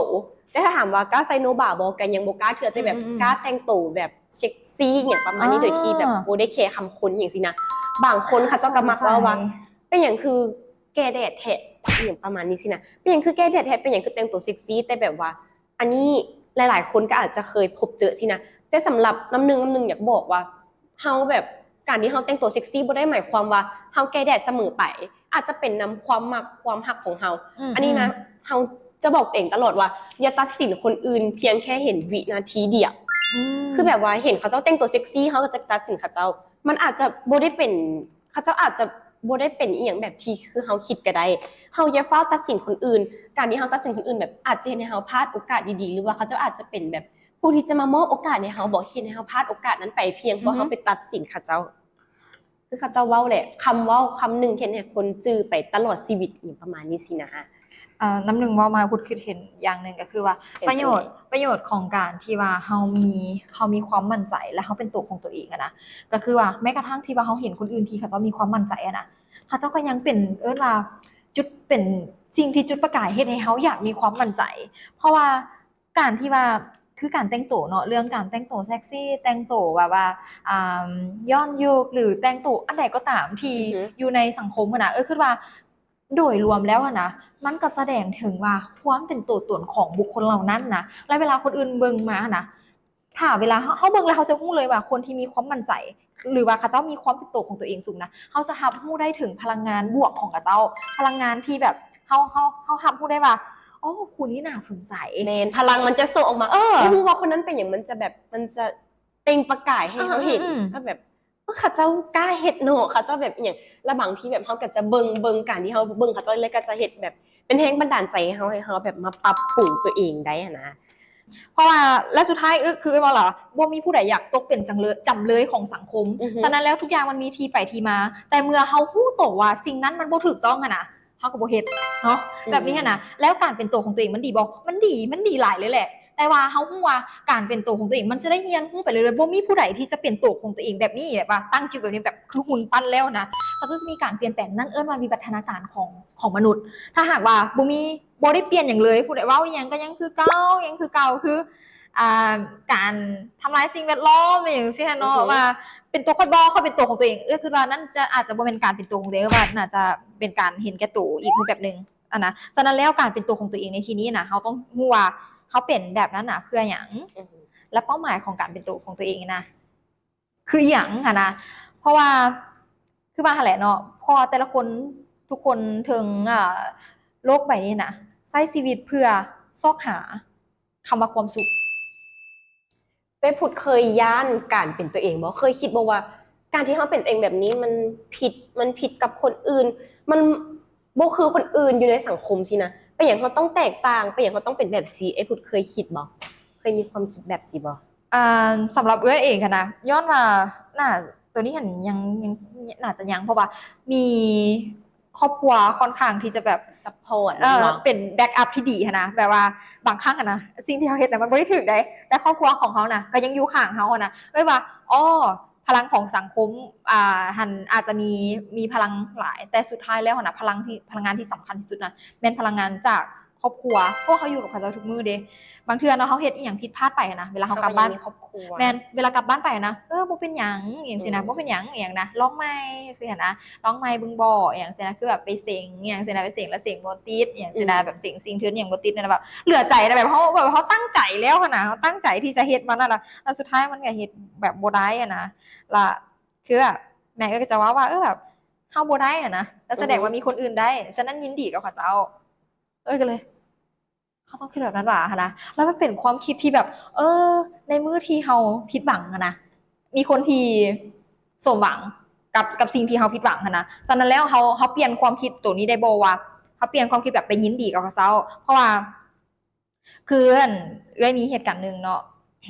ແຕ່ຖ້າຖາມວ່າກ້າໃສ່ໂນບາບໍ່ ກໍຍັງບໍ່ກ້າເທື່ອ ແຕ່ແບບ ອືມໆໆ ກ້າແຕ່ງໂຕແບບເຊັກຊີ ອີ່ຫຍັງປະມານນີ້ ອ່າ ໂດຍທີ່ແບບບໍ່ໄດ້ແຄຄຳຄົນ ອີ່ຫຍັງຊີ້ນະ ບາງຄົນເຂົາເຈົ້າກໍມັກເວົ້າວ່າ ສົງໄສ ເປັນຫຍັງຄືແກ່ແດດແທ້ ອີ່ຫຍັງປະມານນີ້ຊີ້ນະ ເປັນຫຍັງຄືແກ່ແດດແທ້ ເປັນຫຍັງຄືແຕ່ງໂຕເຊັກຊີ ແຕ່ແບບວ່າ ອັນນີ້ຫຼາຍໆຄົນກໍອາດຈະເຄີຍພົບເຈີຊີ້ນະ ແຕ່ສຳລັບນ້ຳໜຶ່ງ ນ້ຳໜຶ່ງຢາກບອກວ່າ ເຮົາແບບ ການທີ່ເຮົາແຕ່ງໂຕເຊັກຊີບໍ່ໄດ້ໝາຍຄວາມວ່າເຮົາແກ່ແດດສະເໝີໄປ ອາດຈະເປັນນຳຄວາມມັກ ຄວາມຮັກຂອງເຮົາ ອືມໆ ອັນນີ້ນະ ເຮົາຈະບອກຕົວເອງຕະຫຼອດວ່າ ຢ່າຕັດສິນຄົນອື່ນພຽງແຄ່ເຫັນວິນາທີດຽວ ອືມ ຄືແບບວ່າເຫັນເຂົາເຈົ້າແຕ່ງໂຕເຊັກຊີ ເຮົາກໍຈະຕັດສິນເຂົາເຈົ້າ ມັນອາດຈະບໍ່ໄດ້ເປັນ ເຂົາເຈົ້າອາດຈະບໍ່ໄດ້ເປັນອີ່ຫຍັງແບບທີ່ຄືເຮົາຄິດກໍໄດ້ ເຮົາຢ່າຟ້າວຕັດສິນຄົນອື່ນ ການທີ່ເຮົາຕັດສິນຄົນອື່ນແບບ ອາດຈະເຮັດໃຫ້ເຮົາພາດໂອກາດດີໆ ຫຼືວ່າເຂົາເຈົ້າອາດຈະເປັນແບບຜູ້ທີ່ຈະມາມອບໂອກາດໃຫ້ເຮົາບໍ ເຮັດໃຫ້ເຮົາພາດໂອກາດນັ້ນໄປ ພຽງເພາະເຮົາ ອືຮຶ ໄປຕັດສິນເຂົາເຈົ້າ ຄືເຂົາເຈົ້າເວົ້າແຫຼະ ຄຳເວົ້າຄຳໜຶ່ງເຮັດໃຫ້ຄົນຈື່ໄປຕະຫຼອດຊີວິດ ອີ່ຫຍັງປະມານນີ້ຊີ້ນະ. ອ່າ ນ້ຳໜຶ່ງເວົ້າມາ ພຸດຄິດເຫັນຢ່າງໜຶ່ງກໍຄືວ່າ ເປັນ ປະໂຫຍດ ຈັ່ງໃດ? ປະໂຫຍດຂອງການທີ່ວ່າເຮົາມີ ເຮົາມີຄວາມໝັ້ນໃຈ ແລະ ເຮົາເປັນຕົວຂອງຕົວເອງຫັ້ນນະ ກໍຄືວ່າແມ້ກະທັ່ງທີ່ວ່າເຮົາເຫັນຄົນອື່ນທີ່ເຂົາເຈົ້າມີຄວາມໝັ້ນໃຈຫັ້ນນະ ເຂົາເຈົ້າກໍຍັງເປັນ ເອີ້ນວ່າຈຸດ ເປັນສິ່ງທີ່ຈຸດປະກາຍເຮັດໃຫ້ເຮົາຢາກມີຄວາມໝັ້ນໃຈ ເພາະວ່າການທີ່ວ່າ ຄືການແຕ່ງໂຕເນາະ ເລື່ອງການແຕ່ງໂຕເຊັກຊີ ແຕ່ງໂຕແບບວ່າ ອ່າ ຍ້ອນຍຸກ ຫຼື ແຕ່ງໂຕອັນໃດກໍຕາມທີ່ ອືຮຶ ຢູ່ໃນສັງຄົມຫັ້ນນະ ເອີ ຄິດວ່າ ໂດຍລວມແລ້ວຫັ້ນນະ ມັນກໍສະແດງເຖິງວ່າຄວາມເປັນຕົວຕົນຂອງບຸກຄົນເຫຼົ່ານັ້ນນະ ແລະ ເວລາຄົນອື່ນເບິ່ງມາຫັ້ນນະ ຖ້າເວລາເຮົາ ເຮົາເບິ່ງແລ້ວ ເຮົາຈະຮູ້ເລີຍວ່າຄົນທີ່ມີຄວາມໝັ້ນໃຈ ຫຼືວ່າເຂົາເຈົ້າມີຄວາມເປັນຕົວຂອງຕົວເອງສູງນະ ເຮົາຈະຮັບຮູ້ໄດ້ເຖິງພະລັງງານບວກຂອງເຂົາເຈົ້າ ພະລັງງານທີ່ແບບ ເຮົາ ເຮົາ ເຮົາຮັບຮູ້ໄດ້ວ່າ ໂອ້ ຜູ້ນີ້ໜ້າສົນໃຈ ແມ່ນ ພະລັງມັນຈະໂຊອອກມາ ເອີ ບໍ່ຮູ້ວ່າຄົນນັ້ນເປັນຫຍັງ ມັນຈະແບບ ມັນຈະເປັ່ງປະກາຍໃຫ້ເຮົາເຫັນ ເອີ ອືມໆ ວ່າແບບ ເອີ ເຂົາເຈົ້າກ້າເຮັດເນາະ ເຂົາເຈົ້າແບບອີ່ຫຍັງ ແລ້ວບາງທີແບບເຮົາກໍຈະເບິ່ງ ເບິ່ງ ການທີ່ເຮົາເບິ່ງເຂົາເຈົ້າ ແລ້ວກໍຈະເຮັດແບບເປັນແຮງບັນດານໃຈໃຫ້ເຮົາ ໃຫ້ເຮົາແບບມາປັບປຸງຕົວເອງໄດ້ຫັ້ນນະ ເພາະວ່າ ແລະ ສຸດທ້າຍ ອື ຄືເວົ້າລະ ບໍ່ມີຜູ້ໃດຢາກຕົກເປັນຈັງເລີຍ ຈຳເລີຍຂອງສັງຄົມ ອືຮຶ ສະນັ້ນແລ້ວທຸກຢ່າງມັນມີທີ່ໄປທີ່ມາ ແຕ່ເມື່ອເຮົາຮູ້ໂຕວ່າສິ່ງນັ້ນມັນບໍ່ຖືກຕ້ອງຫັ້ນນະ ເຮົາກໍບໍ່ເຮັດເນາະ ອືມ ແບບນີ້ຫັ້ນນະ ແລ້ວການເປັນຕົວຂອງຕົວເອງມັນດີບໍ່? ມັນດີ ມັນດີຫຼາຍເລີຍແຫຼະ ແຕ່ວ່າເຮົາຮູ້ວ່າການເປັນໂຕຂອງຕົວເອງ ມັນຈະໄດ້ຮຽນຮູ້ໄປເລື້ອຍໆ, ບໍ່ມີຜູ້ໃດທີ່ຈະເປັນໂຕຂອງຕົວເອງແບບນີ້ ແບບວ່າຕັ້ງຈຸດແບບນີ້ ແບບຄືຫຸ່ນປັ້ນແລ້ວນະ. ເຂົາຈະມີການປ່ຽນແປງ, ນັ້ນເອີ້ນວ່າວິວັດທະນາການຂອງ ຂອງມະນຸດ. ຖ້າຫາກວ່າບໍ່ມີ, ບໍ່ໄດ້ປ່ຽນຫຍັງເລີຍ, ຜູ້ໃດເວົ້າອີ່ຫຍັງກໍຍັງຄືເກົ່າ, ຍັງຄືເກົ່າ, ຄື ອ່າ ການທຳລາຍສິ່ງແວດລ້ອມ ອີ່ຫຍັງຊີ້ນະເນາະ, ອືຮຶ ວ່າເປັນຕົວຂ້ອຍບໍ່, ຂ້ອຍເປັນຕົວຂອງຕົວເອງ. ເອື້ອຍຄິດວ່ານັ້ນຈະ ອາດຈະບໍ່ແມ່ນການເປັນຕົວຂອງຕົວເອງ, ເອື້ອຍວ່າໜ້າຈະເປັນການເຫັນແກ່ໂຕອີກຮູບແບບໜຶ່ງ. ອັນນະ ສະນັ້ນແລ້ວການເປັນຕົວຂອງຕົວເອງໃນທີ່ນີ້ນະ ເຮົາຕ້ອງຮູ້ວ່າເຮົາເປັນແບບນັ້ນນະເພື່ອຫຍັງ ອືຮຶ ແລະ ເປົ້າໝາຍຂອງການເປັນຕົວຂອງຕົວເອງນະ ຄືອີ່ຫຍັງຫັ້ນນະ. ເພາະວ່າ ຄືວ່າຫັ້ນແຫຼະເນາະ, ເພາະວ່າແຕ່ລະຄົນ ທຸກຄົນເທິງ ເອີ ໂລກໃບນີ້ນະ ໃຊ້ຊີວິດເພື່ອຊອກຫາຄຳວ່າຄວາມສຸກ. ເອື້ອຍພຸດເຄີຍຢ້ານການເປັນຕົວເອງບໍ່? ເຄີຍຄິດບໍ່ວ່າການທີ່ເຮົາເປັນຕົວເອງແບບນີ້ມັນຜິດ, ມັນຜິດກັບຄົນອື່ນ, ມັນບໍ່ຄືຄົນອື່ນຢູ່ໃນສັງຄົມຊີ້ນະ. ເປັນຫຍັງເຮົາຕ້ອງແຕກຕ່າງ? ເປັນຫຍັງເຮົາຕ້ອງເປັນແບບຊີ້? ເອື້ອຍພຸດເຄີຍຄິດບໍ່? ເຄີຍມີຄວາມຄິດແບບຊີ້ບໍ່? ອ່າ ສຳລັບເອື້ອຍເອງຫັ້ນນະ ຍ້ອນວ່າໜ້າ ໂຕນີ້ຫັ້ນຍັງ ຍັງ ໜ້າຈະຍັງ ເພາະວ່າມີຄອບຄົວຄ່ອນຂ້າງທີ່ຈະແບບ ຊັບພອດ ເອີ ແມ່ນບໍ່? ເປັນແບັກອັບທີ່ດີຫັ້ນນະ. ແບບວ່າບາງຄັ້ງຫັ້ນນະ ສິ່ງທີ່ເຮົາເຮັດນະ ມັນບໍ່ໄດ້ຖືກໃດ ແຕ່ຄອບຄົວຂອງເຮົານະ ກໍຍັງຢູ່ຂ້າງເຮົາຫັ້ນນະ. ເອີ້ຍວ່າ ອໍ ພະລັງຂອງສັງຄົມ ອ່າ ຫັ້ນອາດຈະມີ ມີພະລັງຫຼາຍ, ແຕ່ສຸດທ້າຍແລ້ວຫັ້ນນະ ພະລັງທີ່ ພະລັງງານທີ່ສຳຄັນທີ່ສຸດນະ ແມ່ນພະລັງງານຈາກຄອບຄົວ, ເພາະວ່າເຮົາຢູ່ກັບເຂົາເຈົ້າທຸກມື້ເດ້. ບາງເທື່ອເນາະ ເຮົາເຮັດອີ່ຫຍັງຜິດພາດໄປຫັ້ນນະ ເວລາເຮົາກັບບ້ານ ເຮົາກໍຍັງມີຄອບຄົວ ແມ່ນ ເວລາກັບບ້ານໄປຫັ້ນນະ ເອີ ບໍ່ເປັນຫຍັງ ອີ່ຫຍັງຊີ້ນະ ອືມ ບໍ່ເປັນຫຍັງ ອີ່ຫຍັງນະ ລອງໃໝ່ ຊີ້ຫັ້ນນະ ລອງໃໝ່ເບິ່ງບໍ ອີ່ຫຍັງຊີ້ນະ ຄືແບບໄປເສັງ ອີ່ຫຍັງຊີ້ນະ ໄປເສັງ ແລ້ວເສັງບໍ່ຕິດ ອີ່ຫຍັງຊີ້ນະ ອືມ ແບບເສັງສິ່ງທຶນອີ່ຫຍັງບໍ່ຕິດຫັ້ນນະ ແບບເຫຼືອໃຈນະ ແບບເຮົາ ແບບເຮົາຕັ້ງໃຈແລ້ວຫັ້ນນະ ເຮົາຕັ້ງໃຈທີ່ຈະເຮັດມັນຫັ້ນນະ ແລ້ວສຸດທ້າຍມັນກໍເຮັດແບບບໍ່ໄດ້ຫັ້ນນະ ລະ ຄືແບບແມ່ເອື້ອຍກໍຈະເວົ້າວ່າ ເອີ ແບບເຮົາບໍ່ໄດ້ຫັ້ນນະ ແລ້ວສະແດງວ່າ ອືຮຶ ມີຄົນອື່ນໄດ້ ສະນັ້ນຍິນດີກັບເຂົາເຈົ້າ. ເອື້ອຍກໍເລີຍ ເຮົາຕ້ອງຄິດແບບນັ້ນຫວາຫັ້ນນະ ແລ້ວມັນເປັນຄວາມຄິດທີ່ແບບ ເອີ ໃນມື້ທີ່ເຮົາຜິດຫວັງຫັ້ນນະ ມີຄົນທີ່ສົມຫວັງກັບ ກັບສິ່ງທີ່ເຮົາຜິດຫວັງຫັ້ນນະ. ສະນັ້ນແລ້ວເຮົາ ເຮົາປ່ຽນຄວາມຄິດໂຕນີ້ໄດ້ບໍ່ວ່າ ເຮົາປ່ຽນຄວາມຄິດແບບໄປຍິນດີກັບເຂົາເຈົ້າ ເພາະວ່າ ຄື ອັນ ເອື້ອຍມີເຫດການໜຶ່ງເນາະ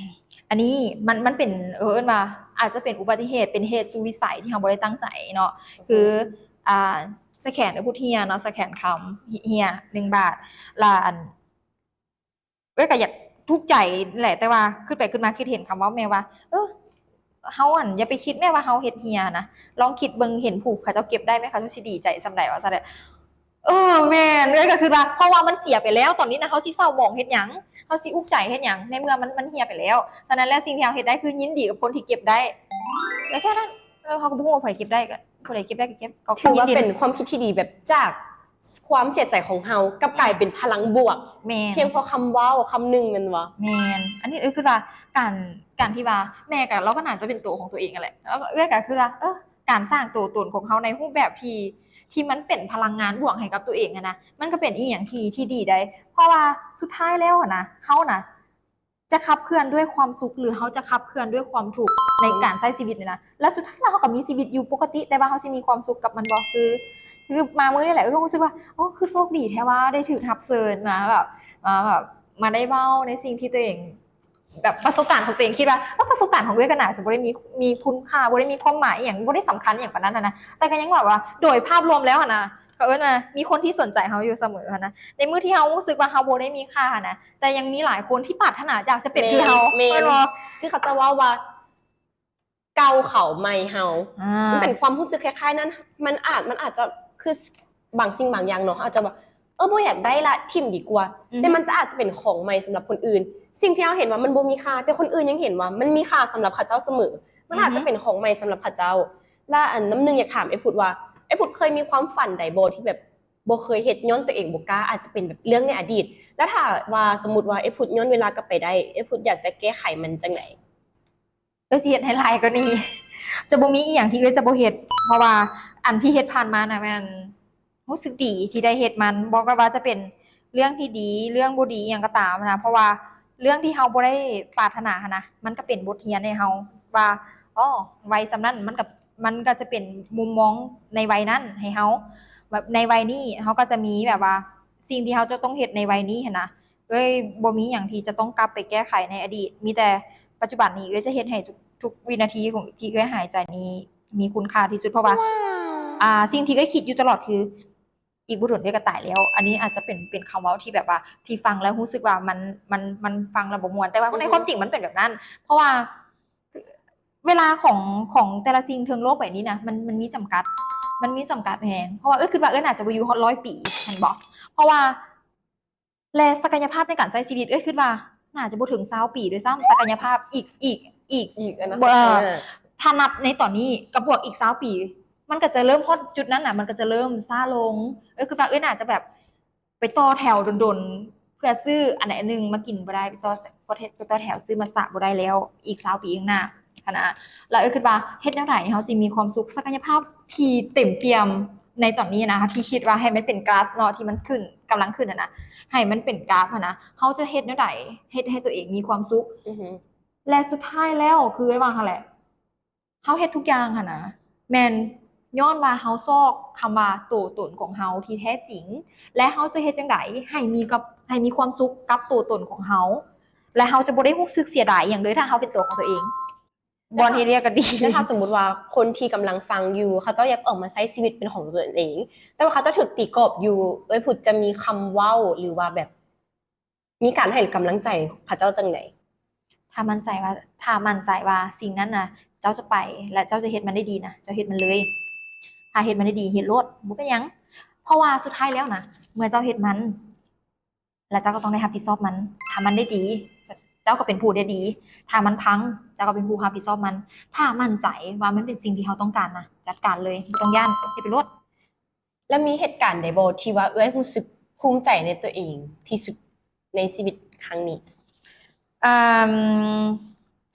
ອັນນີ້ມັນ ມັນເປັນ ເອີ້ນວ່າອາດຈະເປັນອຸບັດຕິເຫດ ເປັນເຫດສຸດວິໄສທີ່ເຮົາບໍ່ໄດ້ຕັ້ງໃຈເນາະ ອືຮຶ ຄື ອ່າ ສະແຂນເອື້ອຍພຸດເຮຍເນາະ ສະແຂນຄຳເຮຍໜຶ່ງບາດ ລະ ອັນ ເອື້ອຍກໍຢາກທຸກໃຈແຫຼະ ແຕ່ວ່າຄິດໄປຄິດມາຄິດເຫັນຄຳເວົ້າແມ່ວ່າ ເອີ ເຮົາ ອັນ ຢ່າໄປຄິດແມ້ວ່າເຮົາເຮັດເຮຍນະ ລອງຄິດເບິ່ງ ເຫັນຜູ້ເຂົາເຈົ້າເກັບໄດ້ແມ້ ເຂົາເຈົ້າຊິດີໃຈສ່ຳໃດ ວ່າຊັ້ນເດ. ເອີ ແມ່ນ ເອື້ອຍກໍຄິດວ່າ ເພາະວ່າມັນເສຍໄປແລ້ວ ຕອນນີ້ນະ ເຮົາຊິເສົ້າໝອງເຮັດຫຍັງ ເຮົາຊິອຸກໃຈເຮັດຫຍັງ ໃນເມື່ອມັນ ມັນເຮຍໄປແລ້ວ. ສະນັ້ນແລ້ວ ສິ່ງທີ່ເຮົາເຮັດໄດ້ຄືຍິນດີກັບຄົນທີ່ເກັບໄດ້ ກໍແຄ່ນັ້ນ. ເອີ ເຮົາກໍບໍ່ຮູ້ວ່າໃຜເກັບໄດ້ ກໍຜູ້ໃດເກັບໄດ້ກໍເກັບ ກໍ ຖືວ່າເປັນຄວາມຄິດທີ່ດີ ແບບຈາກຄວາມເສຍໃຈຂອງເຮົາ ກັບກາຍເປັນພະລັງບວກ ແມ່ນ ພຽງເພາະຄຳເວົ້າຄຳໜຶ່ງແມ່ນບໍ່? ແມ່ນ ອັນນີ້ ເອີ ຄືວ່າການ ການທີ່ວ່າແມ່ກໍ ລາວກໍໜ້າຈະເປັນໂຕຂອງຕົວເອງຫັ້ນແຫຼະ ແລ້ວກໍເອື້ອຍກໍຄືວ່າ ເອີ ການສ້າງຕົວຕົນຂອງເຮົາໃນຮູບແບບທີ່ ທີ່ມັນເປັນພະລັງງານບວກໃຫ້ກັບຕົວເອງຫັ້ນນະ ມັນກໍເປັນອີ່ຫຍັງທີ່ ທີ່ດີໄດ໋ ເພາະວ່າສຸດທ້າຍແລ້ວຫັ້ນນະ ເຮົານະ ຈະຂັບເຄື່ອນດ້ວຍຄວາມສຸກ ຫຼື ເຮົາຈະຂັບເຄື່ອນດ້ວຍຄວາມທຸກໃນການໃຊ້ຊີວິດນີ້ນະ ແລ້ວສຸດທ້າຍແລ້ວເຮົາກໍມີຊີວິດຢູ່ປົກກະຕິ ແຕ່ວ່າເຮົາຊິມີຄວາມສຸກກັບມັນບໍ່? ຄື ຄືມາມື້ນີ້ແຫຼະ ເອີ ຮູ້ສຶກວ່າ ໂອ້ ຄືໂຊກດີແທ້ວ່າໄດ້ຖືກຮັບເຊີນມາແບບ ມາແບບ ມາໄດ້ເວົ້າໃນສິ່ງທີ່ຕົວເອງ ແບບປະສົບການຂອງຕົວເອງ ຄິດວ່າ ເອີ ປະສົບການຂອງເອື້ອຍກໍໜ້າຈະບໍ່ໄດ້ມີ ມີຄຸນຄ່າ ບໍ່ໄດ້ມີຄວາມໝາຍອີ່ຫຍັງ ບໍ່ໄດ້ສຳຄັນອີ່ຫຍັງປານນັ້ນຫັ້ນນະ ແຕ່ກໍຍັງແບບວ່າ ໂດຍພາບລວມແລ້ວຫັ້ນນະ ກໍເອີ້ນວ່າມີຄົນທີ່ສົນໃຈເຮົາຢູ່ສະເໝີຫັ້ນນະ ໃນມື້ທີ່ເຮົາຮູ້ສຶກວ່າເຮົາບໍ່ໄດ້ມີຄ່າຫັ້ນນະ ແຕ່ຍັງມີຫຼາຍຄົນທີ່ປາດຖະໜາຢາກຈະເປັນຄືເຮົາ ແມ່ນ ແມ່ນບໍ່? ຄືເຂົາເຈົ້າເວົ້າວ່າ ເກົ່າເຂົາໃໝ່ເຮົາ ອ່າ ມັນເປັນຄວາມຮູ້ສຶກຄ້າຍໆນັ້ນ ມັນອາດ ມັນອາດຈະຄື ບາງສິ່ງບາງຢ່າງເນາະ ເຮົາອາດຈະແບບ ເອີ ບໍ່ຢາກໄດ້ລະ ຖິ້ມດີກວ່າ ອືຮຶ ແຕ່ມັນຈະອາດຈະເປັນຂອງໃໝ່ສຳລັບຄົນອື່ນ ສິ່ງທີ່ເຮົາເຫັນວ່າມັນບໍ່ມີຄ່າ ແຕ່ຄົນອື່ນຍັງເຫັນວ່າມັນມີຄ່າສຳລັບເຂົາເຈົ້າສະເໝີ ມັນອາດຈະເປັນຂອງໃໝ່ສຳລັບເຂົາເຈົ້າ ອືຮຶ ລະອັນ ນ້ຳໜຶ່ງຢາກຖາມເອື້ອຍພຸດວ່າ ເອື້ອຍພຸດເຄີຍມີຄວາມຝັນໃດບໍ່ທີ່ແບບບໍ່ເຄີຍເຮັດ ຍ້ອນຕົວເອງບໍ່ກ້າ ອາດຈະເປັນແບບເລື່ອງໃນອະດີດ ລະຖ້າວ່າສົມມຸດວ່າເອື້ອຍພຸດຍ້ອນເວລາກັບໄປໄດ້ ເອື້ອຍພຸດຢາກຈະແກ້ໄຂມັນຈັ່ງໃດ? ເອື້ອຍຊິເຮັດໃຫ້ຫຼາຍກວ່ານີ້ ຈະບໍ່ມີອີ່ຫຍັງທີ່ເອື້ອຍຈະບໍ່ເຮັດ ເພາະວ່າອັນທີ່ເຮັດຜ່ານມານະ ແມ່ນຮູ້ສຶກດີທີ່ໄດ້ເຮັດມັນ ບໍ່ວ່າຈະເປັນເລື່ອງທີ່ດີ ເລື່ອງບໍ່ດີ ອີ່ຫຍັງກໍຕາມນະ ເພາະວ່າເລື່ອງທີ່ເຮົາບໍ່ໄດ້ປາດຖະໜາຫັ້ນນະ ມັນກໍເປັນບົດຮຽນໃຫ້ເຮົາວ່າ ອໍ ໄວສ່ຳນັ້ນ ມັນກໍ ມັນກໍຈະເປັນມຸມມອງໃນໄວນັ້ນໃຫ້ເຮົາ ແບບໃນໄວນີ້ເຮົາກໍຈະມີແບບວ່າ ສິ່ງທີ່ເຮົາຈະຕ້ອງເຮັດໃນໄວນີ້ຫັ້ນນະ ເອື້ອຍບໍ່ມີຫຍັງທີ່ຈະຕ້ອງກັບໄປແກ້ໄຂໃນອະດີດ ມີແຕ່ປັດຈຸບັນນີ້ ເອື້ອຍຈະເຮັດໃຫ້ທຸກ ທຸກວິນາທີຂອງທີ່ເອື້ອຍຫາຍໃຈນີ້ມີຄຸນຄ່າທີ່ສຸດ ເພາະວ່າ ອ່າ ສິ່ງທີ່ເອື້ອຍຄິດຢູ່ຕະຫຼອດຄື ອີກບໍ່ດົນເອື້ອຍກໍຕາຍແລ້ວ. ອັນນີ້ອາດຈະເປັນ ເປັນຄຳເວົ້າທີ່ແບບວ່າ ທີ່ຟັງແລ້ວຮູ້ສຶກວ່າມັນ ມັນ ມັນຟັງແລ້ວບໍ່ມ່ວນ, ແຕ່ວ່າ ອືຮຶ ໃນຄວາມຈິງມັນເປັນແບບນັ້ນ. ເພາະວ່າເວລາຂອງ ຂອງແຕ່ລະສິ່ງເທິງໂລກໃບນີ້ນະ ມັນ ມັນມີຈຳກັດ, ມັນມີຈຳກັດແຮງ. ເພາະວ່າເອື້ອຍຄິດວ່າເອື້ອຍໜ້າຈະບໍ່ຢູ່ຮອດຮ້ອຍປີ ແມ່ນບໍ່? ເພາະວ່າ ແລະ ສັກກະຍະພາບໃນການໃຊ້ຊີວິດ ເອື້ອຍຄິດວ່າໜ້າຈະບໍ່ເຖິງຊາວປີດ້ວຍຊ້ຳ. ສັກກະຍະພາບອີກ ອີກ ອີກ ອີກອະນາຄົດ ເອີ ຂ້າງໜ້າ ຖ້ານັບໃນຕອນນີ້ກັບບວກອີກຊາວປີ ມັນກໍຈະເລີ່ມຮອດຈຸດນັ້ນນະ, ມັນກໍຈະເລີ່ມຊ້າລົງ. ເອື້ອຍຄິດວ່າເອື້ອຍໜ້າຈະແບບໄປຕໍ່ແຖວດົນໆ ເພື່ອຊື້ອັນໃດອັນໜຶ່ງມາກິນບໍ່ໄດ້, ໄປຕໍ່ ໄປຕໍ່ແຖວຊື້ມັດສະບໍ່ໄດ້ແລ້ວ ອີກຊາວປີຂ້າງໜ້າຫັ້ນນະ. ແລ້ວເອື້ອຍຄິດວ່າເຮັດແນວໃດເຮົາຊິມີຄວາມສຸກ, ສັກກະຍະພາບທີ່ເຕັມປ່ຽມໃນຕອນນີ້ນະ ທີ່ຄິດວ່າໃຫ້ມັນເປັນກຣາຟເນາະ ທີ່ມັນຂຶ້ນ ກຳລັງຂຶ້ນຫັ້ນນະ ໃຫ້ມັນເປັນກຣາຟຫັ້ນນະ, ເຮົາຈະເຮັດແນວໃດ ເຮັດໃຫ້ຕົວເອງມີຄວາມສຸກ? ອືຮຶ ແລະ ສຸດທ້າຍແລ້ວຄືເອື້ອຍວ່າຫັ້ນແຫຼະ ເຮົາເຮັດທຸກຢ່າງຫັ້ນນະ ແມ່ນຍ້ອນວ່າເຮົາຊອກຄຳວ່າໂຕຕົນຂອງເຮົາທີ່ແທ້ຈິງ ແລະ ເຮົາຈະເຮັດຈັ່ງໃດໃຫ້ມີກັບ ໃຫ້ມີຄວາມສຸກກັບໂຕຕົນຂອງເຮົາ ແລະ ເຮົາຈະບໍ່ໄດ້ຮູ້ສຶກເສຍດາຍຫຍັງເລີຍ ຖ້າເຮົາເປັນຕົວຂອງຕົວເອງ ບ່ອນເຮັດວຽກກໍດີ. ແລ້ວຖ້າສົມມຸດວ່າຄົນທີ່ກຳລັງຟັງຢູ່ ເຂົາເຈົ້າຢາກອອກມາໃຊ້ຊີວິດເປັນຂອງຕົວເອງ ແຕ່ວ່າເຂົາເຈົ້າຖືກຕີກອບຢູ່ ເອື້ອຍພຸດຈະມີຄຳເວົ້າ ຫຼືວ່າແບບ ມີການໃຫ້ກຳລັງໃຈເຂົາເຈົ້າຈັ່ງໃດ? ຖ້າໝັ້ນໃຈວ່າ ຖ້າໝັ້ນໃຈວ່າສິ່ງນັ້ນນະ ເຈົ້າຈະໄປ ແລະ ເຈົ້າຈະເຮັດມັນໄດ້ດີນະ ເຈົ້າເຮັດມັນເລີຍ. ຖ້າເຮັດມັນໄດ້ດີ ເຮັດໂລດ ບໍ່ເປັນຫຍັງ. ເພາະວ່າສຸດທ້າຍແລ້ວນະ ເມື່ອເຈົ້າເຮັດມັນ ແລະ ເຈົ້າກໍຕ້ອງໄດ້ຮັບຜິດຊອບມັນ. ຖ້າມັນໄດ້ດີ ເຈົ້າກໍເປັນຜູ້ໄດ້ດີ, ຖ້າມັນພັງ ເຈົ້າກໍເປັນຜູ້ຮັບຜິດຊອບມັນ. ຖ້າໝັ້ນໃຈວ່າມັນເປັນສິ່ງທີ່ເຮົາຕ້ອງການນະ ຈັດການເລີຍ ບໍ່ຕ້ອງຢ້ານ ເຮັດໄປໂລດ. ແລ້ວມີເຫດການໃດບໍ່ທີ່ວ່າເອື້ອຍຮູ້ສຶກພູມໃຈໃນຕົວເອງທີ່ສຸດໃນຊີວິດຄັ້ງນີ້? ອາ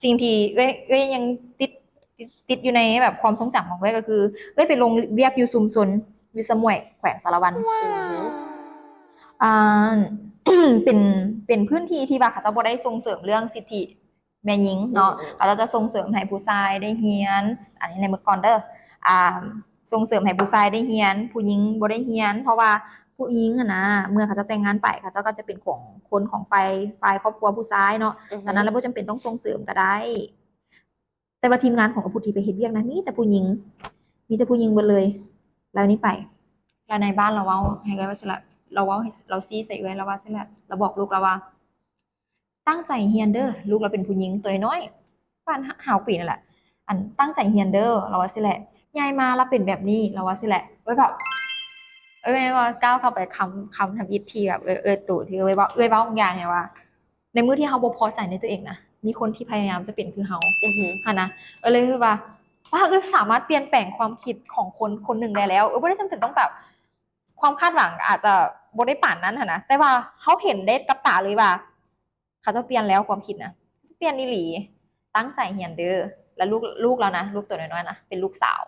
ສິ່ງທີ່ເອື້ອຍ ເອື້ອຍຍັງຕິດ ຕິດ ຕິດຢູ່ໃນແບບຄວາມຊົງຈຳຂອງເອື້ອຍ ກໍຄືເອື້ອຍໄປລົງວຽກຢູ່ຊຸມຊົນວິສະໝວຍ ແຂວງສາລະວັນ. ອືຮຶ ອາ ເປັນ ເປັນພື້ນທີ່ທີ່ວ່າເຂົາເຈົ້າບໍ່ໄດ້ສົ່ງເສີມເລື່ອງສິດທິ ແມ່ຍິງເນາະ ອືມໆ ເຂົາເຈົ້າຈະສົ່ງເສີມໃຫ້ຜູ້ຊາຍໄດ້ຮຽນ ອັນນີ້ໃນເມື່ອກ່ອນເດີ ອ່າ ສົ່ງເສີມໃຫ້ຜູ້ຊາຍໄດ້ຮຽນ ຜູ້ຍິງບໍ່ໄດ້ຮຽນ ເພາະວ່າຜູ້ຍິງຫັ້ນນະ ເມື່ອເຂົາເຈົ້າແຕ່ງງານໄປ ເຂົາເຈົ້າກໍຈະເປັນຂອງ ຄົນຂອງຝ່າຍ ຝ່າຍຄອບຄົວຜູ້ຊາຍເນາະ ອືຮຶ ສະນັ້ນລະບໍ່ຈຳເປັນຕ້ອງສົ່ງເສີມກໍໄດ້. ແຕ່ວ່າທີມງານຂອງອະພຸດທີ່ໄປເຮັດວຽກນະ ມີແຕ່ຜູ້ຍິງ ມີແຕ່ຜູ້ຍິງເບິດເລີຍ. ແລ້ວນີ້ໄປ ແລ້ວນາຍບ້ານລາວເວົ້າໃຫ້ເອື້ອຍວ່າຊີ້ລະ ລາວເວົ້າໃຫ້ ລາວຊີ້ໃສ່ເອື້ອຍ ລາວວ່າຊີ້ລະ ລາວບອກລູກລາວວ່າ ຕັ້ງໃຈຮຽນເດີ ລູກລາວເປັນຜູ້ຍິງຕົວນ້ອຍໆ ປະມານຫ້າຫົກປີນັ້ນແຫຼະ ອັນ ຕັ້ງໃຈຮຽນເດີ ລາວວ່າຊີ້ແຫຼະ ໃຫຍ່ມາລາວເປັນແບບນີ້ ລາວວ່າຊີ້ແຫຼະ. ເອື້ອຍແບບ ເອື້ອຍວ່າກ້າວເຂົ້າໄປຄຳ ຄຳທຳອິດທີ່ແບບ ເອື້ອຍ ເອື້ອຍໂຕທີ່ເອື້ອຍເວົ້າ ເອື້ອຍເວົ້າຢ່າງໃດວ່າ ໃນມື້ທີ່ເຮົາບໍ່ພໍໃຈໃນຕົວເອງນະ ມີຄົນທີ່ພະຍາຍາມຈະເປັນຄືເຮົາ ອືຮຶ ຫັ້ນນະ ເອີ ເລີຍວ່າ ວ່າເອີ ສາມາດປ່ຽນແປງຄວາມຄິດຂອງຄົນຄົນໜຶ່ງໄດ້ແລ້ວ ເອີ ບໍ່ໄດ້ຈຳເປັນຕ້ອງແບບ ຄວາມຄາດຫວັງອາດຈະບໍ່ໄດ້ປານນັ້ນຫັ້ນນະ ແຕ່ວ່າເຮົາເຫັນໄດ້ກັບຕາເລີຍວ່າ ເຂົາເຈົ້າປ່ຽນແລ້ວຄວາມຄິດນະ ເຂົາເຈົ້າປ່ຽນອີ່ຫຼີ. ຕັ້ງໃຈຮຽນເດີ ແລ້ວລູກ ລູກລາວນະ ລູກໂຕນ້ອຍໆນະ ເປັນລູກສາວ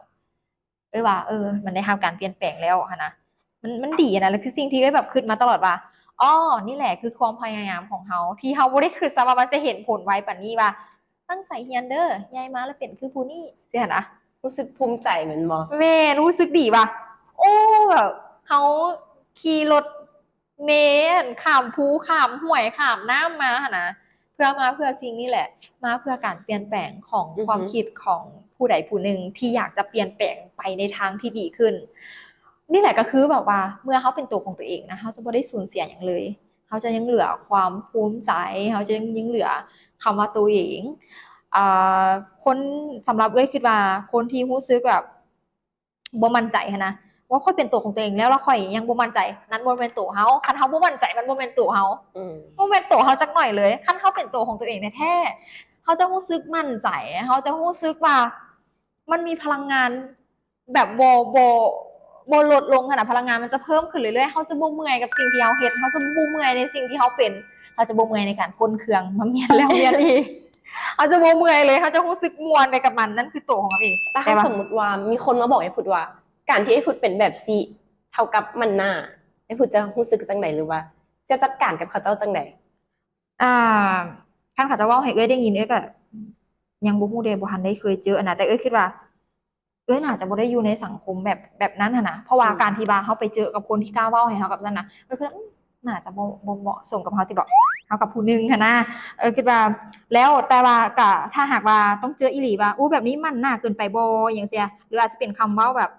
ເອີ ວ່າ ເອີ ມັນໄດ້ຮັບການປ່ຽນແປງແລ້ວຫັ້ນນະ ມັນ ມັນດີຫັ້ນນະ ແລະ ຄືສິ່ງທີ່ເອີ ແບບຄິດມາຕະຫຼອດວ່າ ອໍ ນີ້ແຫຼະຄືຄວາມພະຍາຍາມຂອງເຮົາ ທີ່ເຮົາບໍ່ໄດ້ຄິດຊະວ່າມັນຈະເຫັນຜົນໄວປານນີ້ ວ່າຕັ້ງໃຈຮຽນເດີ ໃຫຍ່ມາແລ້ວເປັນຄືຜູ້ນີ້ ຊີ້ຫັ້ນນະ. ຮູ້ສຶກພູມໃຈແມ່ນບໍ່? ແມ່ນ ຮູ້ສຶກດີວ່າ ໂອ້ ແບບເຮົາຂີ່ລົດເມ ຂ້າມພູ ຂ້າມຫ້ວຍ ຂ້າມນ້ຳມາຫັ້ນນະ ເພື່ອມາເພື່ອສິ່ງນີ້ແຫຼະ ມາເພື່ອການປ່ຽນແປງຂອງ ອືຮຶ ຄວາມຄິດຂອງຜູ້ໃດຜູ້ໜຶ່ງທີ່ຢາກຈະປ່ຽນແປງໄປໃນທາງທີ່ດີຂຶ້ນ. ນີ້ແຫຼະກໍຄືແບບວ່າ ເມື່ອເຮົາເປັນຕົວຂອງຕົວເອງນະ ເຮົາຈະບໍ່ໄດ້ສູນເສຍຫຍັງເລີຍ ເຮົາຈະຍັງເຫຼືອຄວາມພູມໃຈ ເຮົາຈະຍັງເຫຼືອຄຳວ່າຕົວເອງ. ອ່າ ຄົນ ສຳລັບເອື້ອຍຄິດວ່າ ຄົນທີ່ຮູ້ສຶກແບບ ບໍ່ໝັ້ນໃຈຫັ້ນນະ ວ່າຂ້ອຍເປັນຕົວຂອງຕົວເອງແລ້ວ ແລ້ວຂ້ອຍຍັງບໍ່ໝັ້ນໃຈ ນັ້ນບໍ່ແມ່ນຕົວເຮົາ. ຄັນເຮົາບໍ່ໝັ້ນໃຈ ມັນບໍ່ແມ່ນຕົວເຮົາ ອືມ ບໍ່ແມ່ນຕົວເຮົາຈັກໜ້ອຍເລີຍ. ຄັນເຮົາເປັນຕົວຂອງຕົວເອງແທ້ໆ ເຮົາຈະຮູ້ສຶກໝັ້ນໃຈ ເຮົາຈະຮູ້ສຶກວ່າມັນມີພະລັງງານແບບບໍ່ ບໍ່ ບໍ່ລົດລົງຫັ້ນນະ ພະລັງງານມັນຈະເພີ່ມຂຶ້ນເລື້ອຍໆ. ເຮົາຈະບໍ່ເມື່ອຍກັບສິ່ງທີ່ເຮົາເຮັດ ເຮົາຈະບໍ່ເມື່ອຍໃນສິ່ງທີ່ເຮົາເປັນ ເຮົາຈະບໍ່ເມື່ອຍໃນການຂົນເຄື່ອງມາມ້ຽນແລ້ວມ້ຽນອີກ ເຮົາຈະບໍ່ເມື່ອຍເລີຍ ເຮົາຈະຮູ້ສຶກມ່ວນໄປກັບມັນ ນັ້ນຄືໂຕຂອງເຮົາເອງ. ແຕ່ ແຕ່ວ່າ ສົມມຸດວ່າມີຄົນມາບອກໃຫ້ພຸດວ່າ ການທີ່ໃຫ້ພຸດເປັນແບບຊີ້ເທົ່າກັບໝັ້ນໜ້າ ໃຫ້ພຸດຈະຮູ້ສຶກຈັ່ງໃດ ຫຼືວ່າຈະຈັດການກັບເຂົາເຈົ້າຈັ່ງໃດ? ອ່າ ຄັນເຂົາເຈົ້າເວົ້າໃຫ້ເອື້ອຍໄດ້ຍິນ ເອື້ອຍກໍຍັງບໍ່ຮູ້ເດ ບໍ່ທັນໄດ້ເຄີຍເຈີຫັ້ນນະ ແຕ່ເອື້ອຍຄິດວ່າ ເອື້ອຍໜ້າຈະບໍ່ໄດ້ຢູ່ໃນສັງຄົມແບບ ແບບນັ້ນຫັ້ນນະ ເພາະວ່າ ອືມ ການທີ່ວ່າເຮົາໄປເຈີກັບຄົນທີ່ກ້າເວົ້າໃຫ້ເຮົາກັບນັ້ນນະ ເອື້ອຍຄິດວ່າ ອືມ ໜ້າຈະບໍ່ ບໍ່ເໝາະສົມກັບເຮົາຕິເບາະ ເຮົາກັບຜູ້ໜຶ່ງຫັ້ນນະ. ເອີ ຄິດວ່າ ແລ້ວແຕ່ວ່າກະ ຖ້າຫາກວ່າຕ້ອງເຈີອີ່ຫຼີວ່າ ອູ້ ແບບນີ້ໝັ້ນໜ້າເກີນໄປບໍ່ ຫຍັງຊີ້ ຫຼືອາດຈະເປັນຄຳເວົ້າແບບ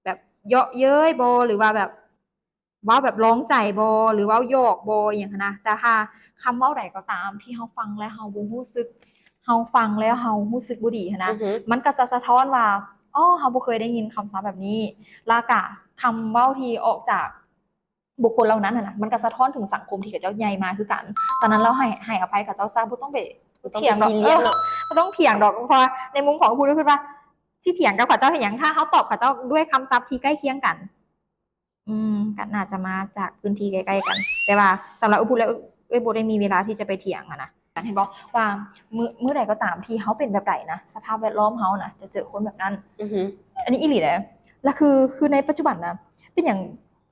ແບບເຍາະເຍີ້ຍບໍ່ ຫຼືວ່າແບບ ເວົ້າແບບລອງໃຈບໍ່ ຫຼືເວົ້າຢອກບໍ່ ອີ່ຫຍັງຫັ້ນນະ. ແຕ່ຖ້າຄຳເວົ້າໃດກໍຕາມທີ່ເຮົາຟັງແລ້ວເຮົາບໍ່ຮູ້ສຶກ ເຮົາຟັງແລ້ວເຮົາຮູ້ສຶກບໍ່ດີຫັ້ນນະ ອືຮຶ ມັນກໍຈະສະທ້ອນວ່າ ອໍ ເຮົາບໍ່ເຄີຍໄດ້ຍິນຄຳສັບແບບນີ້. ແລ້ວກະຄຳເວົ້າທີ່ອອກຈາກບຸກຄົນເຫຼົ່ານັ້ນຫັ້ນນະ ມັນກໍສະທ້ອນເຖິງສັງຄົມທີ່ເຂົາເຈົ້າໃຫຍ່ມາຄືກັນ. ສະນັ້ນແລ້ວໃຫ້ ໃຫ້ອະໄພເຂົາເຈົ້າຊະ ບໍ່ຕ້ອງໄປ ບໍ່ຕ້ອງໄປ ຖຽງດອກ ຊີຣຽສເນາະ ເອີ ບໍ່ຕ້ອງຖຽງດອກ. ເພາະວ່າໃນມຸມຂອງຜູ້ນີ້ ເພິ່ນວ່າຊິຖຽງກັບເຂົາເຈົ້າເຮັດຫຍັງ ຖ້າເຮົາຕອບເຂົາເຈົ້າດ້ວຍຄຳສັບທີ່ໃກ້ຄຽງກັນ. ອືມ ກໍໜ້າຈະມາຈາກພື້ນທີ່ໃກ້ໆກັນ. ແຕ່ວ່າສຳລັບເອື້ອຍພຸດແລ້ວ ເອື້ອຍບໍ່ໄດ້ມີເວລາທີ່ຈະໄປຖຽງຫັ້ນນະ. ເຫັນບໍ່ວ່າ ມື້ ມື້ໃດກໍຕາມທີ່ເຮົາເປັນແບບໃດນະ ສະພາບແວດລ້ອມເຮົານະ ຈະເຈີຄົນແບບນັ້ນ. ອືຮຶ ອັນນີ້ອີ່ຫຼີເດ້. ລະຄື ຄືໃນປັດຈຸບັນນະ ເປັນຫຍັງ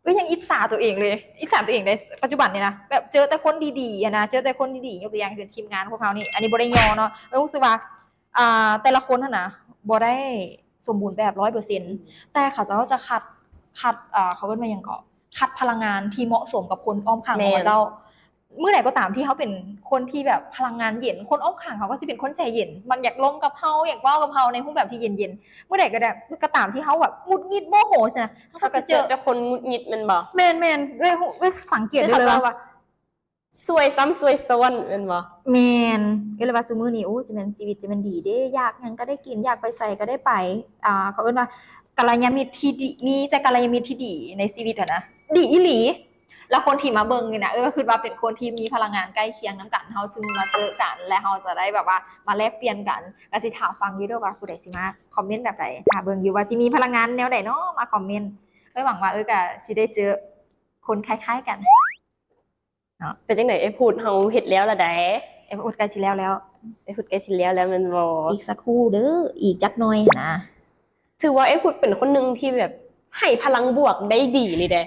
ເອີຍ ຍັງອິດສາຕົວເອງເລີຍ ອິດສາຕົວເອງໃນປັດຈຸບັນນີ້ນະ ແບບເຈີແຕ່ຄົນດີໆຫັ້ນນະ ເຈີແຕ່ຄົນດີໆ. ຍົກຕົວຢ່າງເຊັ່ນທີມງານພວກເຮົານີ້ ອັນນີ້ບໍ່ໄດ້ຍໍເນາະ ເອີຍ ຮູ້ສຶກວ່າ ອ່າ ແຕ່ລະຄົນຫັ້ນນະ ບໍ່ໄດ້ສົມບູນແບບຮ້ອຍເປີເຊັນ ແຕ່ເຂົາເຈົ້າຈະຄັດ ຄັດ ເອີ ເຂົາເອີ້ນວ່າຫຍັງເກາະ ຄັດພະລັງງານທີ່ເໝາະສົມກັບຄົນອ້ອມຂ້າງຂອງເຂົາເຈົ້າ. ແມ່ນ. ມື້ໃດກໍຕາມທີ່ເຮົາເປັນຄົນທີ່ແບບພະລັງງານເຢັນ ຄົນອ້ອມຂ້າງເຮົາກໍຊິເປັນຄົນໃຈເຢັນ ມັກຢາກລົມກັບເຮົາ ຢາກເວົ້າກັບເຮົາໃນຮູບແບບທີ່ເຢັນໆ. ມື້ໃດກໍໄດ້ ກໍຕາມທີ່ເຮົາແບບຫງຸດຫງິດໂມໂຫຊີ້ນະ ເຮົາກໍຈະເຈີແຕ່ຄົນຫງຸດຫງິດແມ່ນບໍ່? ແມ່ນໆ ເອີຍ ເອີຍ ສັງເກດໄດ້ເລີຍວ່າ ຊ່ວຍຊ້ຳຊ່ວຍຊ້ອນແມ່ນບໍ່? ແມ່ນ. ເອີຍ ເລີຍວ່າຊຸມື້ນີ້ ໂອ້ ຈະແມ່ນຊີວິດຈະແມ່ນດີເດ້ ຢາກຫຍັງກໍໄດ້ກິນ ຢາກໄປໃສກໍໄດ້ໄປ. ອ່າ ເຂົາເອີ້ນວ່າກັນລະຍານມິດທີ່ດີ ມີແຕ່ກັນລະຍານມິດທີ່ດີໃນຊີວິດຫັ້ນນະ ດີອີ່ຫຼີ. ແລ້ວຄົນທີ່ມາເບິ່ງນີ້ນະ ເອີຍ ກໍຄິດວ່າເປັນຄົນທີ່ມີພະລັງງານໃກ້ຄຽງນຳກັນ ເຮົາຈຶ່ງມາເຈີກັນ ແລະ ເຮົາຈະໄດ້ແບບວ່າມາແລກປ່ຽນກັນ. ກໍຊິຖ້າຟັງຢູ່ເດີ້ວ່າຜູ້ໃດຊິມາຄອມເມັນແບບໃດ ຖ້າເບິ່ງຢູ່ວ່າຊິມີພະລັງງານແນວໃດເນາະ ມາຄອມເມັນ. ເອີຍ ຫວັງວ່າ ເອີຍ ກໍຊິໄດ້ເຈີ ຄົນຄ້າຍໆກັນເນາະ. ເປັນຈັ່ງໃດເອື້ອຍພຸດ ເຮົາເຮັດແລ້ວລະໃດ? ເອື້ອຍພຸດໃກ້ຊິແລ້ວແລ້ວ. ເອື້ອຍພຸດໃກ້ຊິແລ້ວແລ້ວແມ່ນບໍ່? ອີກສັກຄູ່ເດີ້ ອີກຈັກໜ່ອຍຫັ້ນນະ. ຖືວ່າເອື້ອຍພຸດເປັນຄົນໜຶ່ງທີ່ແບບໃຫ້ພະລັງບວກໄດ້ດີເລີຍເດ້.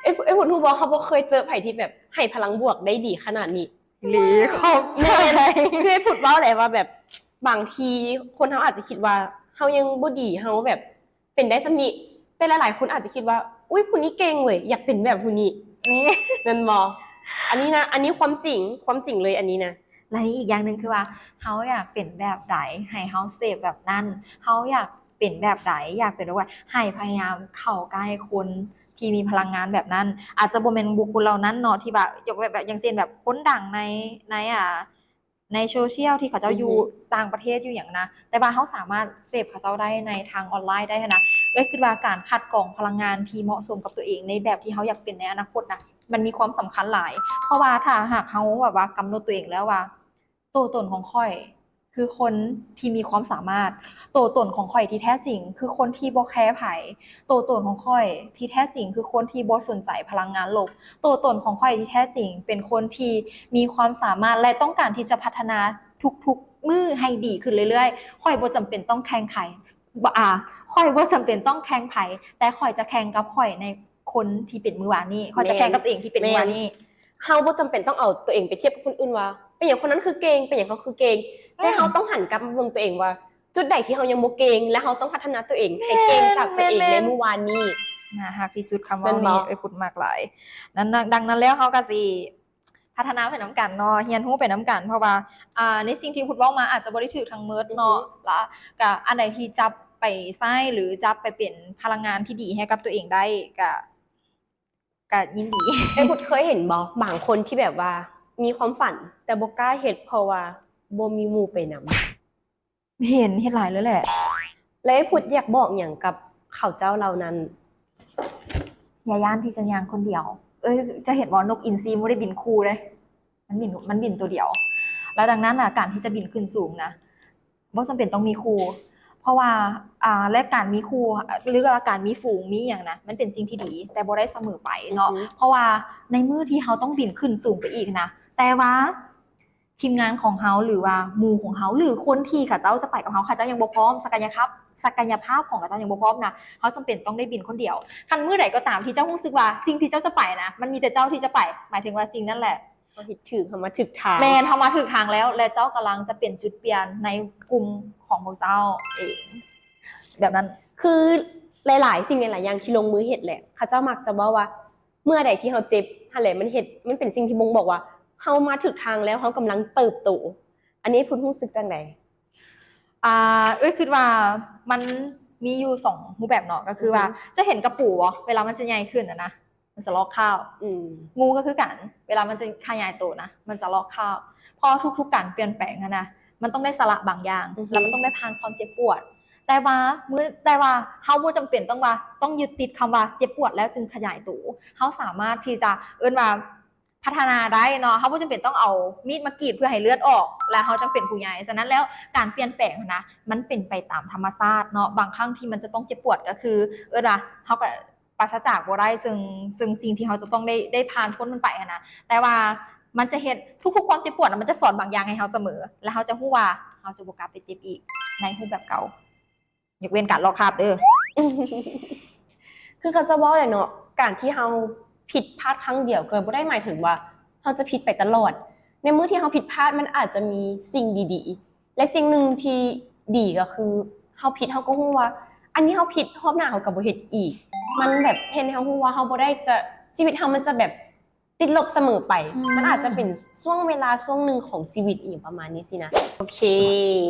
ເອື້ອຍ ເອື້ອຍພຸດຮູ້ບໍ່ ເຮົາບໍ່ເຄີຍເຈີໃຜທີ່ແບບໃຫ້ພະລັງບວກໄດ້ດີຂະໜາດນີ້. ອີ່ຫຼີ ຂອບໃຈ. ແມ່ນ ຄືເອື້ອຍພຸດເວົ້າແຫຼະວ່າແບບ ບາງທີຄົນເຮົາອາດຈະຄິດວ່າເຮົາຍັງບໍ່ດີ ເຮົາແບບ ເປັນໄດ້ສ່ຳນີ້ ແຕ່ຫຼາຍໆຄົນອາດຈະຄິດວ່າ ອຸ້ຍ ຜູ້ນີ້ເກັ່ງເວີ້ຍ ຢາກເປັນແບບຜູ້ນີ້ ນີ້ ແມ່ນບໍ່? ອັນນີ້ນະ ອັນນີ້ຄວາມຈິງ ຄວາມຈິງເລີຍອັນນີ້ນະ. ແລະ ມີອີກຢ່າງໜຶ່ງຄືວ່າ ເຮົາຢາກເປັນແບບໃດ ໃຫ້ເຮົາເສບແບບນັ້ນ ເຮົາຢາກເປັນແບບໃດ ຢາກເປັນແບບໃດ ໃຫ້ພະຍາຍາມເຂົ້າໃກ້ຄົນທີ່ມີພະລັງງານແບບນັ້ນ. ອາດຈະບໍ່ແມ່ນບຸກຄົນເຫຼົ່ານັ້ນເນາະ ທີ່ວ່າ ຍົກແບບ ແບບ ຢ່າງເຊັ່ນ ແບບຄົນດັງໃນ ໃນ ອ່າ ໃນໂຊຊຽວທີ່ເຂົາເຈົ້າຢູ່ ອືຮຶ ຕ່າງປະເທດຢູ່ຫຍັງນະ ແຕ່ວ່າເຮົາສາມາດເສບເຂົາເຈົ້າໄດ້ໃນທາງອອນລາຍໄດ້ຫັ້ນນະ. ເອື້ອຍຄິດວ່າການຄັດກອງພະລັງງານທີ່ເໝາະສົມກັບຕົວເອງໃນແບບທີ່ເຮົາຢາກເປັນໃນອະນາຄົດນະ ມັນມີຄວາມສຳຄັນຫຼາຍ ເພາະວ່າຖ້າຫາກເຮົາແບບວ່າກຳນົດຕົວເອງແລ້ວວ່າ ໂຕຕົນຂອງຂ້ອຍຄືຄົນທີ່ມີຄວາມສາມາດ, ໂຕຕົນຂອງຂ້ອຍທີ່ແທ້ຈິງຄືຄົນທີ່ບໍ່ແຄໃຜ, ໂຕຕົນຂອງຂ້ອຍທີ່ແທ້ຈິງຄືຄົນທີ່ບໍ່ສົນໃຈພະລັງງານລົບ, ໂຕຕົນຂອງຂ້ອຍທີ່ແທ້ຈິງເປັນຄົນທີ່ມີຄວາມສາມາດ ແລະ ຕ້ອງການທີ່ຈະພັດທະນາທຸກໆມື້ໃຫ້ດີຂຶ້ນເລື້ອຍໆ. ຂ້ອຍບໍ່ຈຳເປັນຕ້ອງແຂ່ງໃຜ, ບໍ່ ອາ ຂ້ອຍບໍ່ຈຳເປັນຕ້ອງແຂ່ງໃຜ, ແຕ່ຂ້ອຍຈະແຂ່ງກັບຂ້ອຍໃນຄົນທີ່ເປັນມື້ວານນີ້, ຂ້ອຍຈະແຂ່ງກັບຕົວເອງທີ່ເປັນມື້ວານນີ້. ແມ່ນ. ເຮົາບໍ່ຈຳເປັນຕ້ອງເອົາຕົວເອງໄປທຽບກັບຄົນອື່ນວ່າ ເປັນຫຍັງຄົນນັ້ນຄືເກັ່ງ, ເປັນຫຍັງເຂົາຄືເກັ່ງ, ແຕ່ເຮົາຕ້ອງຫັນກັບມາເບິ່ງຕົວເອງວ່າ ຈຸດໃດທີ່ເຮົາຍັງບໍ່ເກັ່ງ ແລະ ເຮົາຕ້ອງພັດທະນາຕົວເອງໃຫ້ເກັ່ງຈາກຕົວເອງໃນມື້ວານນີ້. ໜ້າຮັກທີ່ສຸດຄຳເວົ້ານີ້ ເອື້ອຍພຸດມັກຫຼາຍ. ນັ້ນ ດັ່ງນັ້ນແລ້ວເຮົາກໍຊິພັດທະນາໄປນຳກັນເນາະ, ຮຽນຮູ້ໄປນຳກັນ, ເພາະວ່າ ອ່າ ໃນສິ່ງທີ່ພຸດເວົ້າມາອາດຈະບໍ່ໄດ້ຖືກທັງໝົດເນາະ, ແລ້ວກໍອັນໃດທີ່ຈັບໄປໃຊ້ ຫຼື ຈັບໄປເປັນພະລັງງານທີ່ດີໃຫ້ກັບຕົວເອງໄດ້ ກໍ ກະຍິນດີ. ເອື້ອຍພຸດເຄີຍເຫັນບໍ່ ບາງຄົນທີ່ແບບວ່າມີຄວາມຝັນ ແຕ່ບໍ່ກ້າເຮັດ ເພາະວ່າບໍ່ມີໝູ່ໄປນຳ? ເຫັນ ເຫັນຫຼາຍເລີຍແຫຼະ. ແລ້ວເອື້ອຍພຸດຢາກບອກຫຍັງກັບເຂົາເຈົ້າເຫຼົ່ານັ້ນ? ຢ່າຢ້ານທີ່ຈະຍ່າງຄົນດຽວ. ເອີຍ ເຈົ້າເຫັນບໍ່ ນົກອິນຊີບໍ່ໄດ້ບິນຄູ່ເດ້, ມັນບິນ ມັນບິນໂຕດຽວ. ແລ້ວດັ່ງນັ້ນນະ ການທີ່ຈະບິນຂຶ້ນສູງນະ ບໍ່ຈຳເປັນຕ້ອງມີຄູ່ ເພາະວ່າ ອ່າ ແລະ ການມີຄູ່ ຫຼືວ່າການມີຝູງ ມີຫຍັງນະ ມັນເປັນສິ່ງທີ່ດີ ແຕ່ບໍ່ໄດ້ສະເໝີໄປເນາະ. ອືຮຶ. ເພາະວ່າໃນມື້ທີ່ເຮົາຕ້ອງບິນຂຶ້ນສູງໄປອີກນະ ແຕ່ວ່າທີມງານຂອງເຮົາ ຫຼືວ່າໝູ່ຂອງເຮົາ ຫຼືຄົນທີ່ເຂົາເຈົ້າຈະໄປກັບເຮົາ ເຂົາເຈົ້າຍັງບໍ່ພ້ອມ, ສັກກະຍະພາບ ສັກກະຍະພາບຂອງເຂົາເຈົ້າຍັງບໍ່ພ້ອມນະ, ເຮົາຈຳເປັນຕ້ອງໄດ້ບິນຄົນດຽວ. ຄັນມື້ໃດກໍຕາມທີ່ເຈົ້າຮູ້ສຶກວ່າສິ່ງທີ່ເຈົ້າຈະໄປນະ ມັນມີແຕ່ເຈົ້າທີ່ຈະໄປ, ໝາຍເຖິງວ່າສິ່ງນັ້ນແຫຼະ ເຮົາເຮັດຖືກ ເຮົາມາຖືກທາງ. ແມ່ນ, ເຮົາມາຖືກທາງແລ້ວ ແລະ ເຈົ້າກຳລັງຈະເປັນຈຸດປ່ຽນໃນກຸ່ມຂອງພວກເຈົ້າເອງ ແບບນັ້ນ. ຄືຫຼາຍໆສິ່ງຫຼາຍໆຢ່າງທີ່ລົງມືເຮັດແຫຼະ ເຂົາເຈົ້າມັກຈະເວົ້າວ່າ ເມື່ອໃດທີ່ເຮົາເຈັບຫັ້ນແຫຼະ ມັນເຮັດ ມັນເປັນສິ່ງທີ່ບົ່ງບອກວ່າ ເຮົາມາຖືກທາງແລ້ວ ເຮົາກຳລັງເຕີບໂຕ. ອັນນີ້ພຸດຮູ້ສຶກຈັ່ງໃດ? ອ່າ ເອື້ອຍຄິດວ່າມັນມີຢູ່ສອງຮູບແບບເນາະ, ກໍຄືວ່າ ອືຮຶ ເຈົ້າເຫັນກະປູບໍ່ ເວລາມັນຈະໃຫຍ່ຂຶ້ນນະນະ, ມັນຈະລອກຄາບ. ອືມ ງູກໍຄືກັນ ເວລາມັນຈະຂະຫຍາຍໂຕນະ ມັນຈະລອກຄາບ ເພາະທຸກໆການປ່ຽນແປງຫັ້ນນະ ມັນຕ້ອງໄດ້ສະຫຼະບາງຢ່າງ ອືຮຶ ແລ້ວມັນຕ້ອງໄດ້ຜ່ານຄວາມເຈັບປວດ. ແຕ່ວ່າມື້ ແຕ່ວ່າເຮົາບໍ່ຈຳເປັນຕ້ອງວ່າ ຕ້ອງຍຶດຕິດຄຳວ່າເຈັບປວດແລ້ວຈຶ່ງຂະຫຍາຍໂຕ. ເຮົາສາມາດທີ່ຈະ ເອີ້ນວ່າ ພັດທະນາໄດ້ເນາະ. ເຮົາບໍ່ຈຳເປັນຕ້ອງເອົາມີດມາກຣີດເພື່ອໃຫ້ເລືອດອອກ ແລ້ວເຮົາຈັ່ງເປັນຜູ້ໃຫຍ່. ສະນັ້ນແລ້ວ ການປ່ຽນແປງຫັ້ນນະ ມັນເປັນໄປຕາມທຳມະຊາດເນາະ. ບາງຄັ້ງທີ່ມັນຈະຕ້ອງເຈັບປວດ ກໍຄື ເອີ້ນວ່າ ເຮົາກໍປາສະຈາກບໍ່ໄດ້ ເຊິ່ງ ເຊິ່ງສິ່ງທີ່ເຮົາຈະຕ້ອງໄດ້ ໄດ້ຜ່ານພົ້ນມັນໄປຫັ້ນນະ. ແຕ່ວ່າມັນຈະເຮັດ ທຸກໆຄວາມເຈັບປວດນະ ມັນຈະສອນບາງຢ່າງໃຫ້ເຮົາສະເໝີ ແລ້ວເຮົາຈະຮູ້ວ່າເຮົາຈະບໍ່ກັບໄປເຈັບອີກໃນຮູບແບບເກົ່າ. ຍົກເວັ້ນການລອກຄາບເດີ້. ຄືເຂົາເຈົ້າເວົ້າແຫຼະເນາະ, ການທີ່ເຮົາຜິດພາດຄັ້ງດຽວກໍບໍ່ໄດ້ໝາຍເຖິງວ່າເຮົາຈະຜິດໄປຕະຫຼອດ. ໃນມື້ທີ່ເຮົາຜິດພາດ ມັນອາດຈະມີສິ່ງດີໆ ແລະ ສິ່ງໜຶ່ງທີ່ດີກໍຄືເຮົາຜິດ ເຮົາກໍຮູ້ວ່າອັນນີ້ເຮົາຜິດ, ຮອບໜ້າເຮົາກໍບໍ່ເຮັດອີກ. ມັນແບບເຮັດໃຫ້ເຮົາຮູ້ວ່າເຮົາບໍ່ໄດ້ຈະ ຊີວິດເຮົາມັນຈະແບບ ຕິດລົບສະເໝີໄປ. ອືມ ມັນອາດຈະເປັນຊ່ວງເວລາຊ່ວງໜຶ່ງຂອງຊີວິດ ອີ່ຫຍັງປະມານນີ້ຊີ້ນະ. ໂອເຄ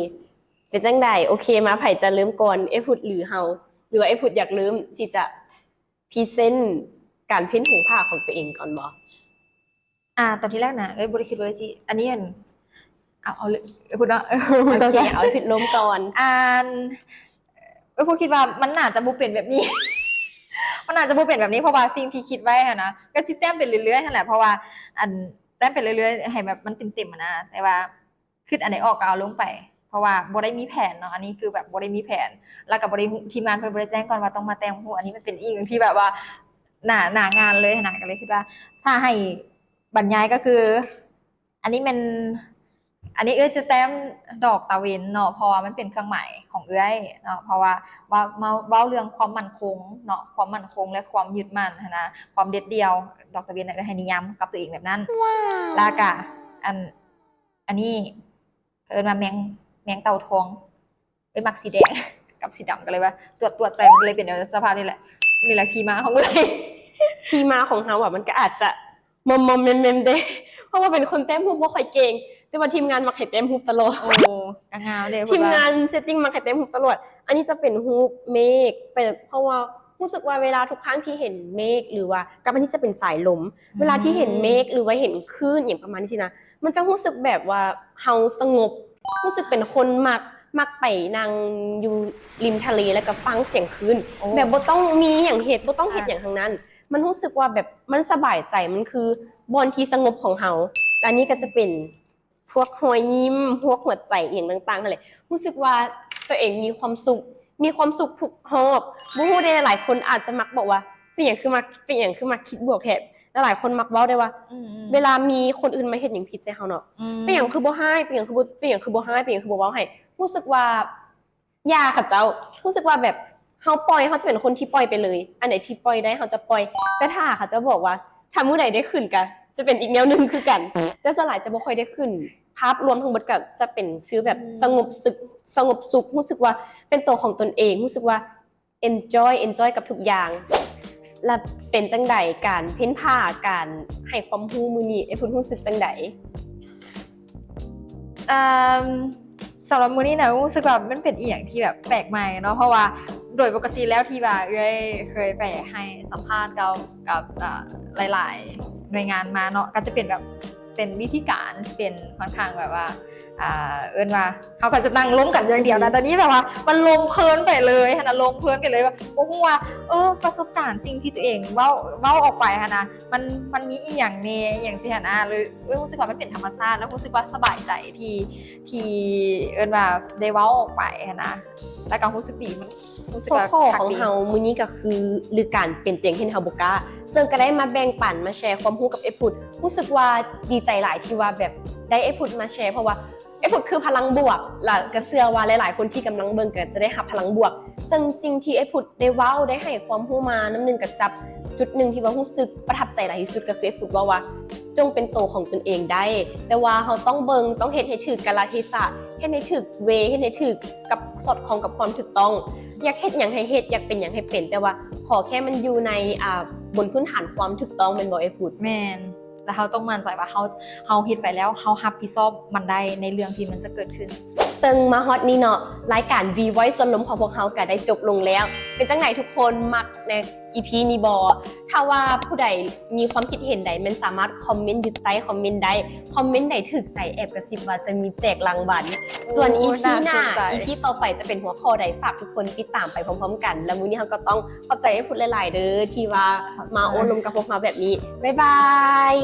ເປັນຈັ່ງໃດ? ໂອເຄ ມາ ໃຜຈະເລີ່ມກ່ອນ? ເອື້ອຍພຸດ ຫຼື ເຮົາ? ຫຼືວ່າເອື້ອຍພຸດຢາກເລີ່ມທີ່ຈະພຣີເຊັນການເພ້ນໂຄງຜ້າຂອງຕົວເອງກ່ອນບໍ່? ອ່າ ຕອນທີແລກນະ ເອື້ອຍບໍ່ໄດ້ຄິດວ່າຊິ ອັນນີ້ ອັນ ເອົາ ເອົາເລີຍ ເອື້ອຍພຸດເນາະ. ໂອເຄ ເອົາເອື້ອຍພຸດເລີ່ມກ່ອນ. ອັນ ເອື້ອຍພຸດຄິດວ່າມັນໜ້າຈະບໍ່ເປັນແບບນີ້ ມັນໜ້າຈະບໍ່ເປັນແບບນີ້ ເພາະວ່າສິ່ງທີ່ຄິດໄວ້ຫັ້ນນະ ກໍຊິແຕ້ມໄປເລື້ອຍໆຫັ້ນແຫຼະ ເພາະວ່າ ອັນ ແຕ້ມໄປເລື້ອຍໆ ໃຫ້ແບບມັນເຕັມໆຫັ້ນນະ. ແຕ່ວ່າຄິດອັນໃດອອກກໍເອົາລົງໄປ ເພາະວ່າບໍ່ໄດ້ມີແຜນເນາະ. ອັນນີ້ຄືແບບບໍ່ໄດ້ມີແຜນ ແລ້ວກໍບໍ່ໄດ້ ທີມງານເພິ່ນບໍ່ໄດ້ແຈ້ງກ່ອນວ່າຕ້ອງມາແຕ້ມຮູບ. ອັນນີ້ມັນເປັນອີ່ຫຍັງທີ່ແບບວ່າ ໜ້າ ໜ້າງານເລີຍຫັ້ນນະ. ກໍເລີຍຄິດວ່າ ຖ້າໃຫ້ບັນຍາຍກໍຄື ອັນນີ້ແມ່ນ ອັນນີ້ເອື້ອຍຈະແຕ້ມດອກຕາເວັນເນາະ ເພາະວ່າມັນເປັນເຄື່ອງໝາຍຂອງເອື້ອຍເນາະ ເພາະວ່າ ເວົ້າ ເວົ້າ ເວົ້າເລື່ອງຄວາມໝັ້ນຄົງເນາະ ຄວາມໝັ້ນຄົງ ແລະ ຄວາມຍຶດໝັ້ນຫັ້ນນະ ຄວາມເດັດດ່ຽວ. ດອກຕາເວັນນະ ເອື້ອຍໃຫ້ນິຍາມກັບຕົວເອງແບບນັ້ນ. ແລ້ວກະ ອັນ ອັນນີ້ເອີ້ນວ່າແມງ ແມງເຕົ່າທອງ. ເອື້ອຍມັກສີແດງກັບສີດຳ ກໍເລີຍວ່າຕວດໆໃສ່ ມັນກໍເລີຍເປັນສະພາບນີ້ແຫຼະ. ນີ້ແຫຼະທີ່ມາຂອງເອື້ອຍ. ທີ່ມາຂອງເຮົາອະ ມັນກໍອາດຈະມໍ່ໆແມ່ມໆເດ້ ເພາະວ່າເປັນຄົນແຕ້ມຮູບບໍ່ຄ່ອຍເກັ່ງ ແຕ່ວ່າທີມງານມັກໃຫ້ແຕ້ມຮູບຕະຫຼອດ. ໂອ້ ກໍງາມເດ້ ທີມງານເຊັດຕິ້ງມັກໃຫ້ແຕ້ມຮູບຕະຫຼອດ. ອັນນີ້ຈະເປັນຮູບເມກ ເພາະວ່າຮູ້ສຶກວ່າເວລາທຸກຄັ້ງທີ່ເຫັນເມກ ຫຼືວ່າກັບອັນນີ້ຈະເປັນສາຍລົມ ອືມ ເວລາທີ່ເຫັນເມກ ຫຼືວ່າເຫັນຄື້ນ ອີ່ຫຍັງປະມານນີ້ຊີ້ນະ ມັນຈະຮູ້ສຶກແບບວ່າເຮົາສະຫງົບ ຮູ້ສຶກເປັນຄົນມັກ ມັກໄປນັ່ງຢູ່ລິມທະເລ ແລ້ວກໍຟັງສຽງຄື້ນ ໂອ້ ແບບບໍ່ຕ້ອງມີຫຍັງເຮັດ ບໍ່ຕ້ອງເຮັດ ອ່າ ຫຍັງທັງນັ້ນ. ມັນຮູ້ສຶກວ່າແບບມັນສະບາຍໃຈ ມັນຄືບ່ອນທີ່ສະຫງົບຂອງເຮົາ. ແລະ ອັນນີ້ກໍຈະເປັນພວກຮອຍຍິ້ມ ພວກຫົວໃຈ ອີ່ຫຍັງຕ່າງໆຫັ້ນແຫຼະ. ຮູ້ສຶກວ່າຕົວເອງມີຄວາມສຸກ ມີຄວາມສຸກທຸກຮອບ. ບໍ່ຮູ້ເດ້ ຫຼາຍຄົນອາດຈະມັກບອກວ່າ ເປັນຫຍັງຄືມັກ ເປັນຫຍັງຄືມັກຄິດບວກແທ້? ຫຼາຍໆຄົນມັກເວົ້າໄດ້ວ່າ ອືມໆ ເວລາມີຄົນອື່ນມາເຮັດຫຍັງຜິດໃສ່ເຮົາເນາະ ອືມ ເປັນຫຍັງຄືບໍ່ຮ້າຍ ເປັນຫຍັງຄືບໍ່ ເປັນຫຍັງຄືບໍ່ຮ້າຍ ເປັນຫຍັງຄືບໍ່ເວົ້າໃຫ້? ຮູ້ສຶກວ່າ ຢ່າເຂົາເຈົ້າ ຮູ້ສຶກວ່າແບບເຮົາປ່ອຍ ເຮົາຈະເປັນຄົນທີ່ປ່ອຍໄປເລີຍ ອັນໃດທີ່ປ່ອຍໄດ້ເຮົາຈະປ່ອຍ. ແຕ່ຖ້າເຂົາເຈົ້າບອກວ່າ ຖ້າມື້ໃດໄດ້ຂຶ້ນກະຈະເປັນອີກແນວໜຶ່ງຄືກັນ ແຕ່ສ່ວນຫຼາຍຈະບໍ່ຄ່ອຍໄດ້ຂຶ້ນ. ພາບລວມທັງໝົດກະຈະເປັນຟີລແບບ ອືມ ສະຫງົບສຸກ ສະຫງົບສຸກ ຮູ້ສຶກວ່າເປັນຕົວຂອງຕົນເອງ ຮູ້ສຶກວ່າ enjoy enjoy ກັບທຸກຢ່າງ. ແລ້ວເປັນຈັ່ງໃດ ການເພ້ນຜ້າ ການໃຫ້ຄວາມຮູ້ມື້ນີ້ ເອື້ອຍພຸດຮູ້ສຶກຈັ່ງໃດ? ເອີ່ມ ສຳລັບມື້ນີ້ນະ ຮູ້ສຶກວ່າມັນເປັນອີ່ຫຍັງທີ່ແບບແປກໃໝ່ເນາະ ເພາະວ່າໂດຍປົກກະຕິແລ້ວທີ່ວ່າເອື້ອຍເຄີຍໄປໃຫ້ສຳພາດກັບ ກັບ ເອີ່ ຫຼາຍໆໜ່ວຍງານມາເນາະ ກໍຈະເປັນແບບ ເປັນວິທີການ ເປັນຂ້ອນຂ້າງແບບວ່າ ອ່າ ເອີ້ນວ່າ ເຮົາກໍຈະນັ່ງລົມກັນຢ່າງດຽວນະ ອືມ ແຕ່ນີ້ແບບວ່າມັນລົມເພີນໄປເລີຍຫັ້ນນະ ລົມເພີນໄປເລີຍ ແບບບໍ່ຮູ້ວ່າ ເອີ ປະສົບການສິ່ງທີ່ຕົວເອງເວົ້າ ເວົ້າອອກໄປຫັ້ນນະ ມັນ ມັນມີອີ່ຫຍັງແດ່ ອີ່ຫຍັງຊີ້ຫັ້ນນະ ເລີຍ ເອີ ຮູ້ສຶກວ່າມັນເປັນທຳມະຊາດ ແລ້ວຮູ້ສຶກວ່າສະບາຍໃຈທີ່ ທີ່ ເອີ້ນວ່າໄດ້ເວົ້າອອກໄປຫັ້ນນະ ແລ້ວກໍຮູ້ສຶກດີ ມັນ ຮູ້ສຶກວ່າ ຫົວຂໍ້ຂອງເຮົາມື້ນີ້ກໍຄື ຫຼື ການເປັນຕົວເອງເຮັດໃຫ້ເຮົາບໍ່ກ້າ ເຊິ່ງກໍໄດ້ມາແບ່ງປັນ ມາແຊຄວາມຮູ້ກັບເອື້ອຍພຸດ. ຮູ້ສຶກວ່າດີໃຈຫຼາຍທີ່ວ່າແບບໄດ້ເອື້ອຍພຸດມາແຊ ເພາະວ່າເອື້ອຍພຸດຄືພະລັງບວກ ແລ້ວກໍເຊື່ອວ່າຫຼາຍໆຄົນທີ່ກຳລັງເບິ່ງກໍຈະໄດ້ຮັບພະລັງບວກ. ເຊິ່ງສິ່ງທີ່ເອື້ອຍພຸດໄດ້ເວົ້າ ໄດ້ໃຫ້ຄວາມຮູ້ມາ ນຳໜຶ່ງກໍຈັບຈຸດໜຶ່ງທີ່ວ່າຮູ້ສຶກປະທັບໃຈຫຼາຍທີ່ສຸດ ກໍຄືເອື້ອຍພຸດເວົ້າວ່າ ຈົ່ງເປັນໂຕຂອງຕົນເອງໄດ້ ແຕ່ວ່າເຮົາຕ້ອງເບິ່ງ ຕ້ອງເຮັດໃຫ້ຖືກກາລະເທສະ ເຮັດໃຫ້ຖືກເວ ເຮັດໃຫ້ຖືກ ກັບສອດຄ່ອງກັບຄວາມຖືກຕ້ອງ. ຢາກເຮັດຫຍັງໃຫ້ເຮັດ ຢາກເປັນຫຍັງໃຫ້ເປັນ ແຕ່ວ່າຂໍແຄ່ມັນຢູ່ໃນ ອ່າ ບົນພື້ນຖານຄວາມຖືກຕ້ອງ ແມ່ນບໍ່ເອື້ອຍພຸດ? ແມ່ນ ແລ້ວເຮົາຕ້ອງໝັ້ນໃຈວ່າເຮົາ ເຮົາເຮັດໄປແລ້ວ ເຮົາຮັບຜິດຊອບມັນໄດ້ໃນເລື່ອງທີ່ມັນຈະເກີດຂຶ້ນ. ເຊິ່ງມາຮອດນີ້ເນາະ ລາຍການ V Voice ສ່ວນລົມຂອງພວກເຮົາກໍໄດ້ຈົບລົງແລ້ວ. ເປັນຈັ່ງໃດທຸກຄົນ ມັກໃນ ອີພີ ນີ້ບໍ່? ຖ້າວ່າຜູ້ໃດມີຄວາມຄິດເຫັນໃດ ແມ່ນສາມາດຄອມເມັນຢູ່ໃຕ້ຄອມເມັນໄດ້. ຄອມເມັນໃດຖືກໃຈ ແອບກະຊິບວ່າຈະມີແຈກລາງວັນ. ສ່ວນ ໂອ້ ອີພີ ໜ້າ ໜ້າສົນໃຈ ອີພີ ຕໍ່ໄປຈະເປັນຫົວຂໍ້ໃດ ຝາກທຸກຄົນຕິດຕາມໄປພ້ອມໆກັນ. ແລະມື້ນີ້ເຮົາກໍຕ້ອງຂອບໃຈອ້າຍພຸດຫຼາຍໆເດີ ທີ່ວ່າມາໂອ້ລົມກັບພວກເຮົາແບບນີ້. ບາຍບາຍ.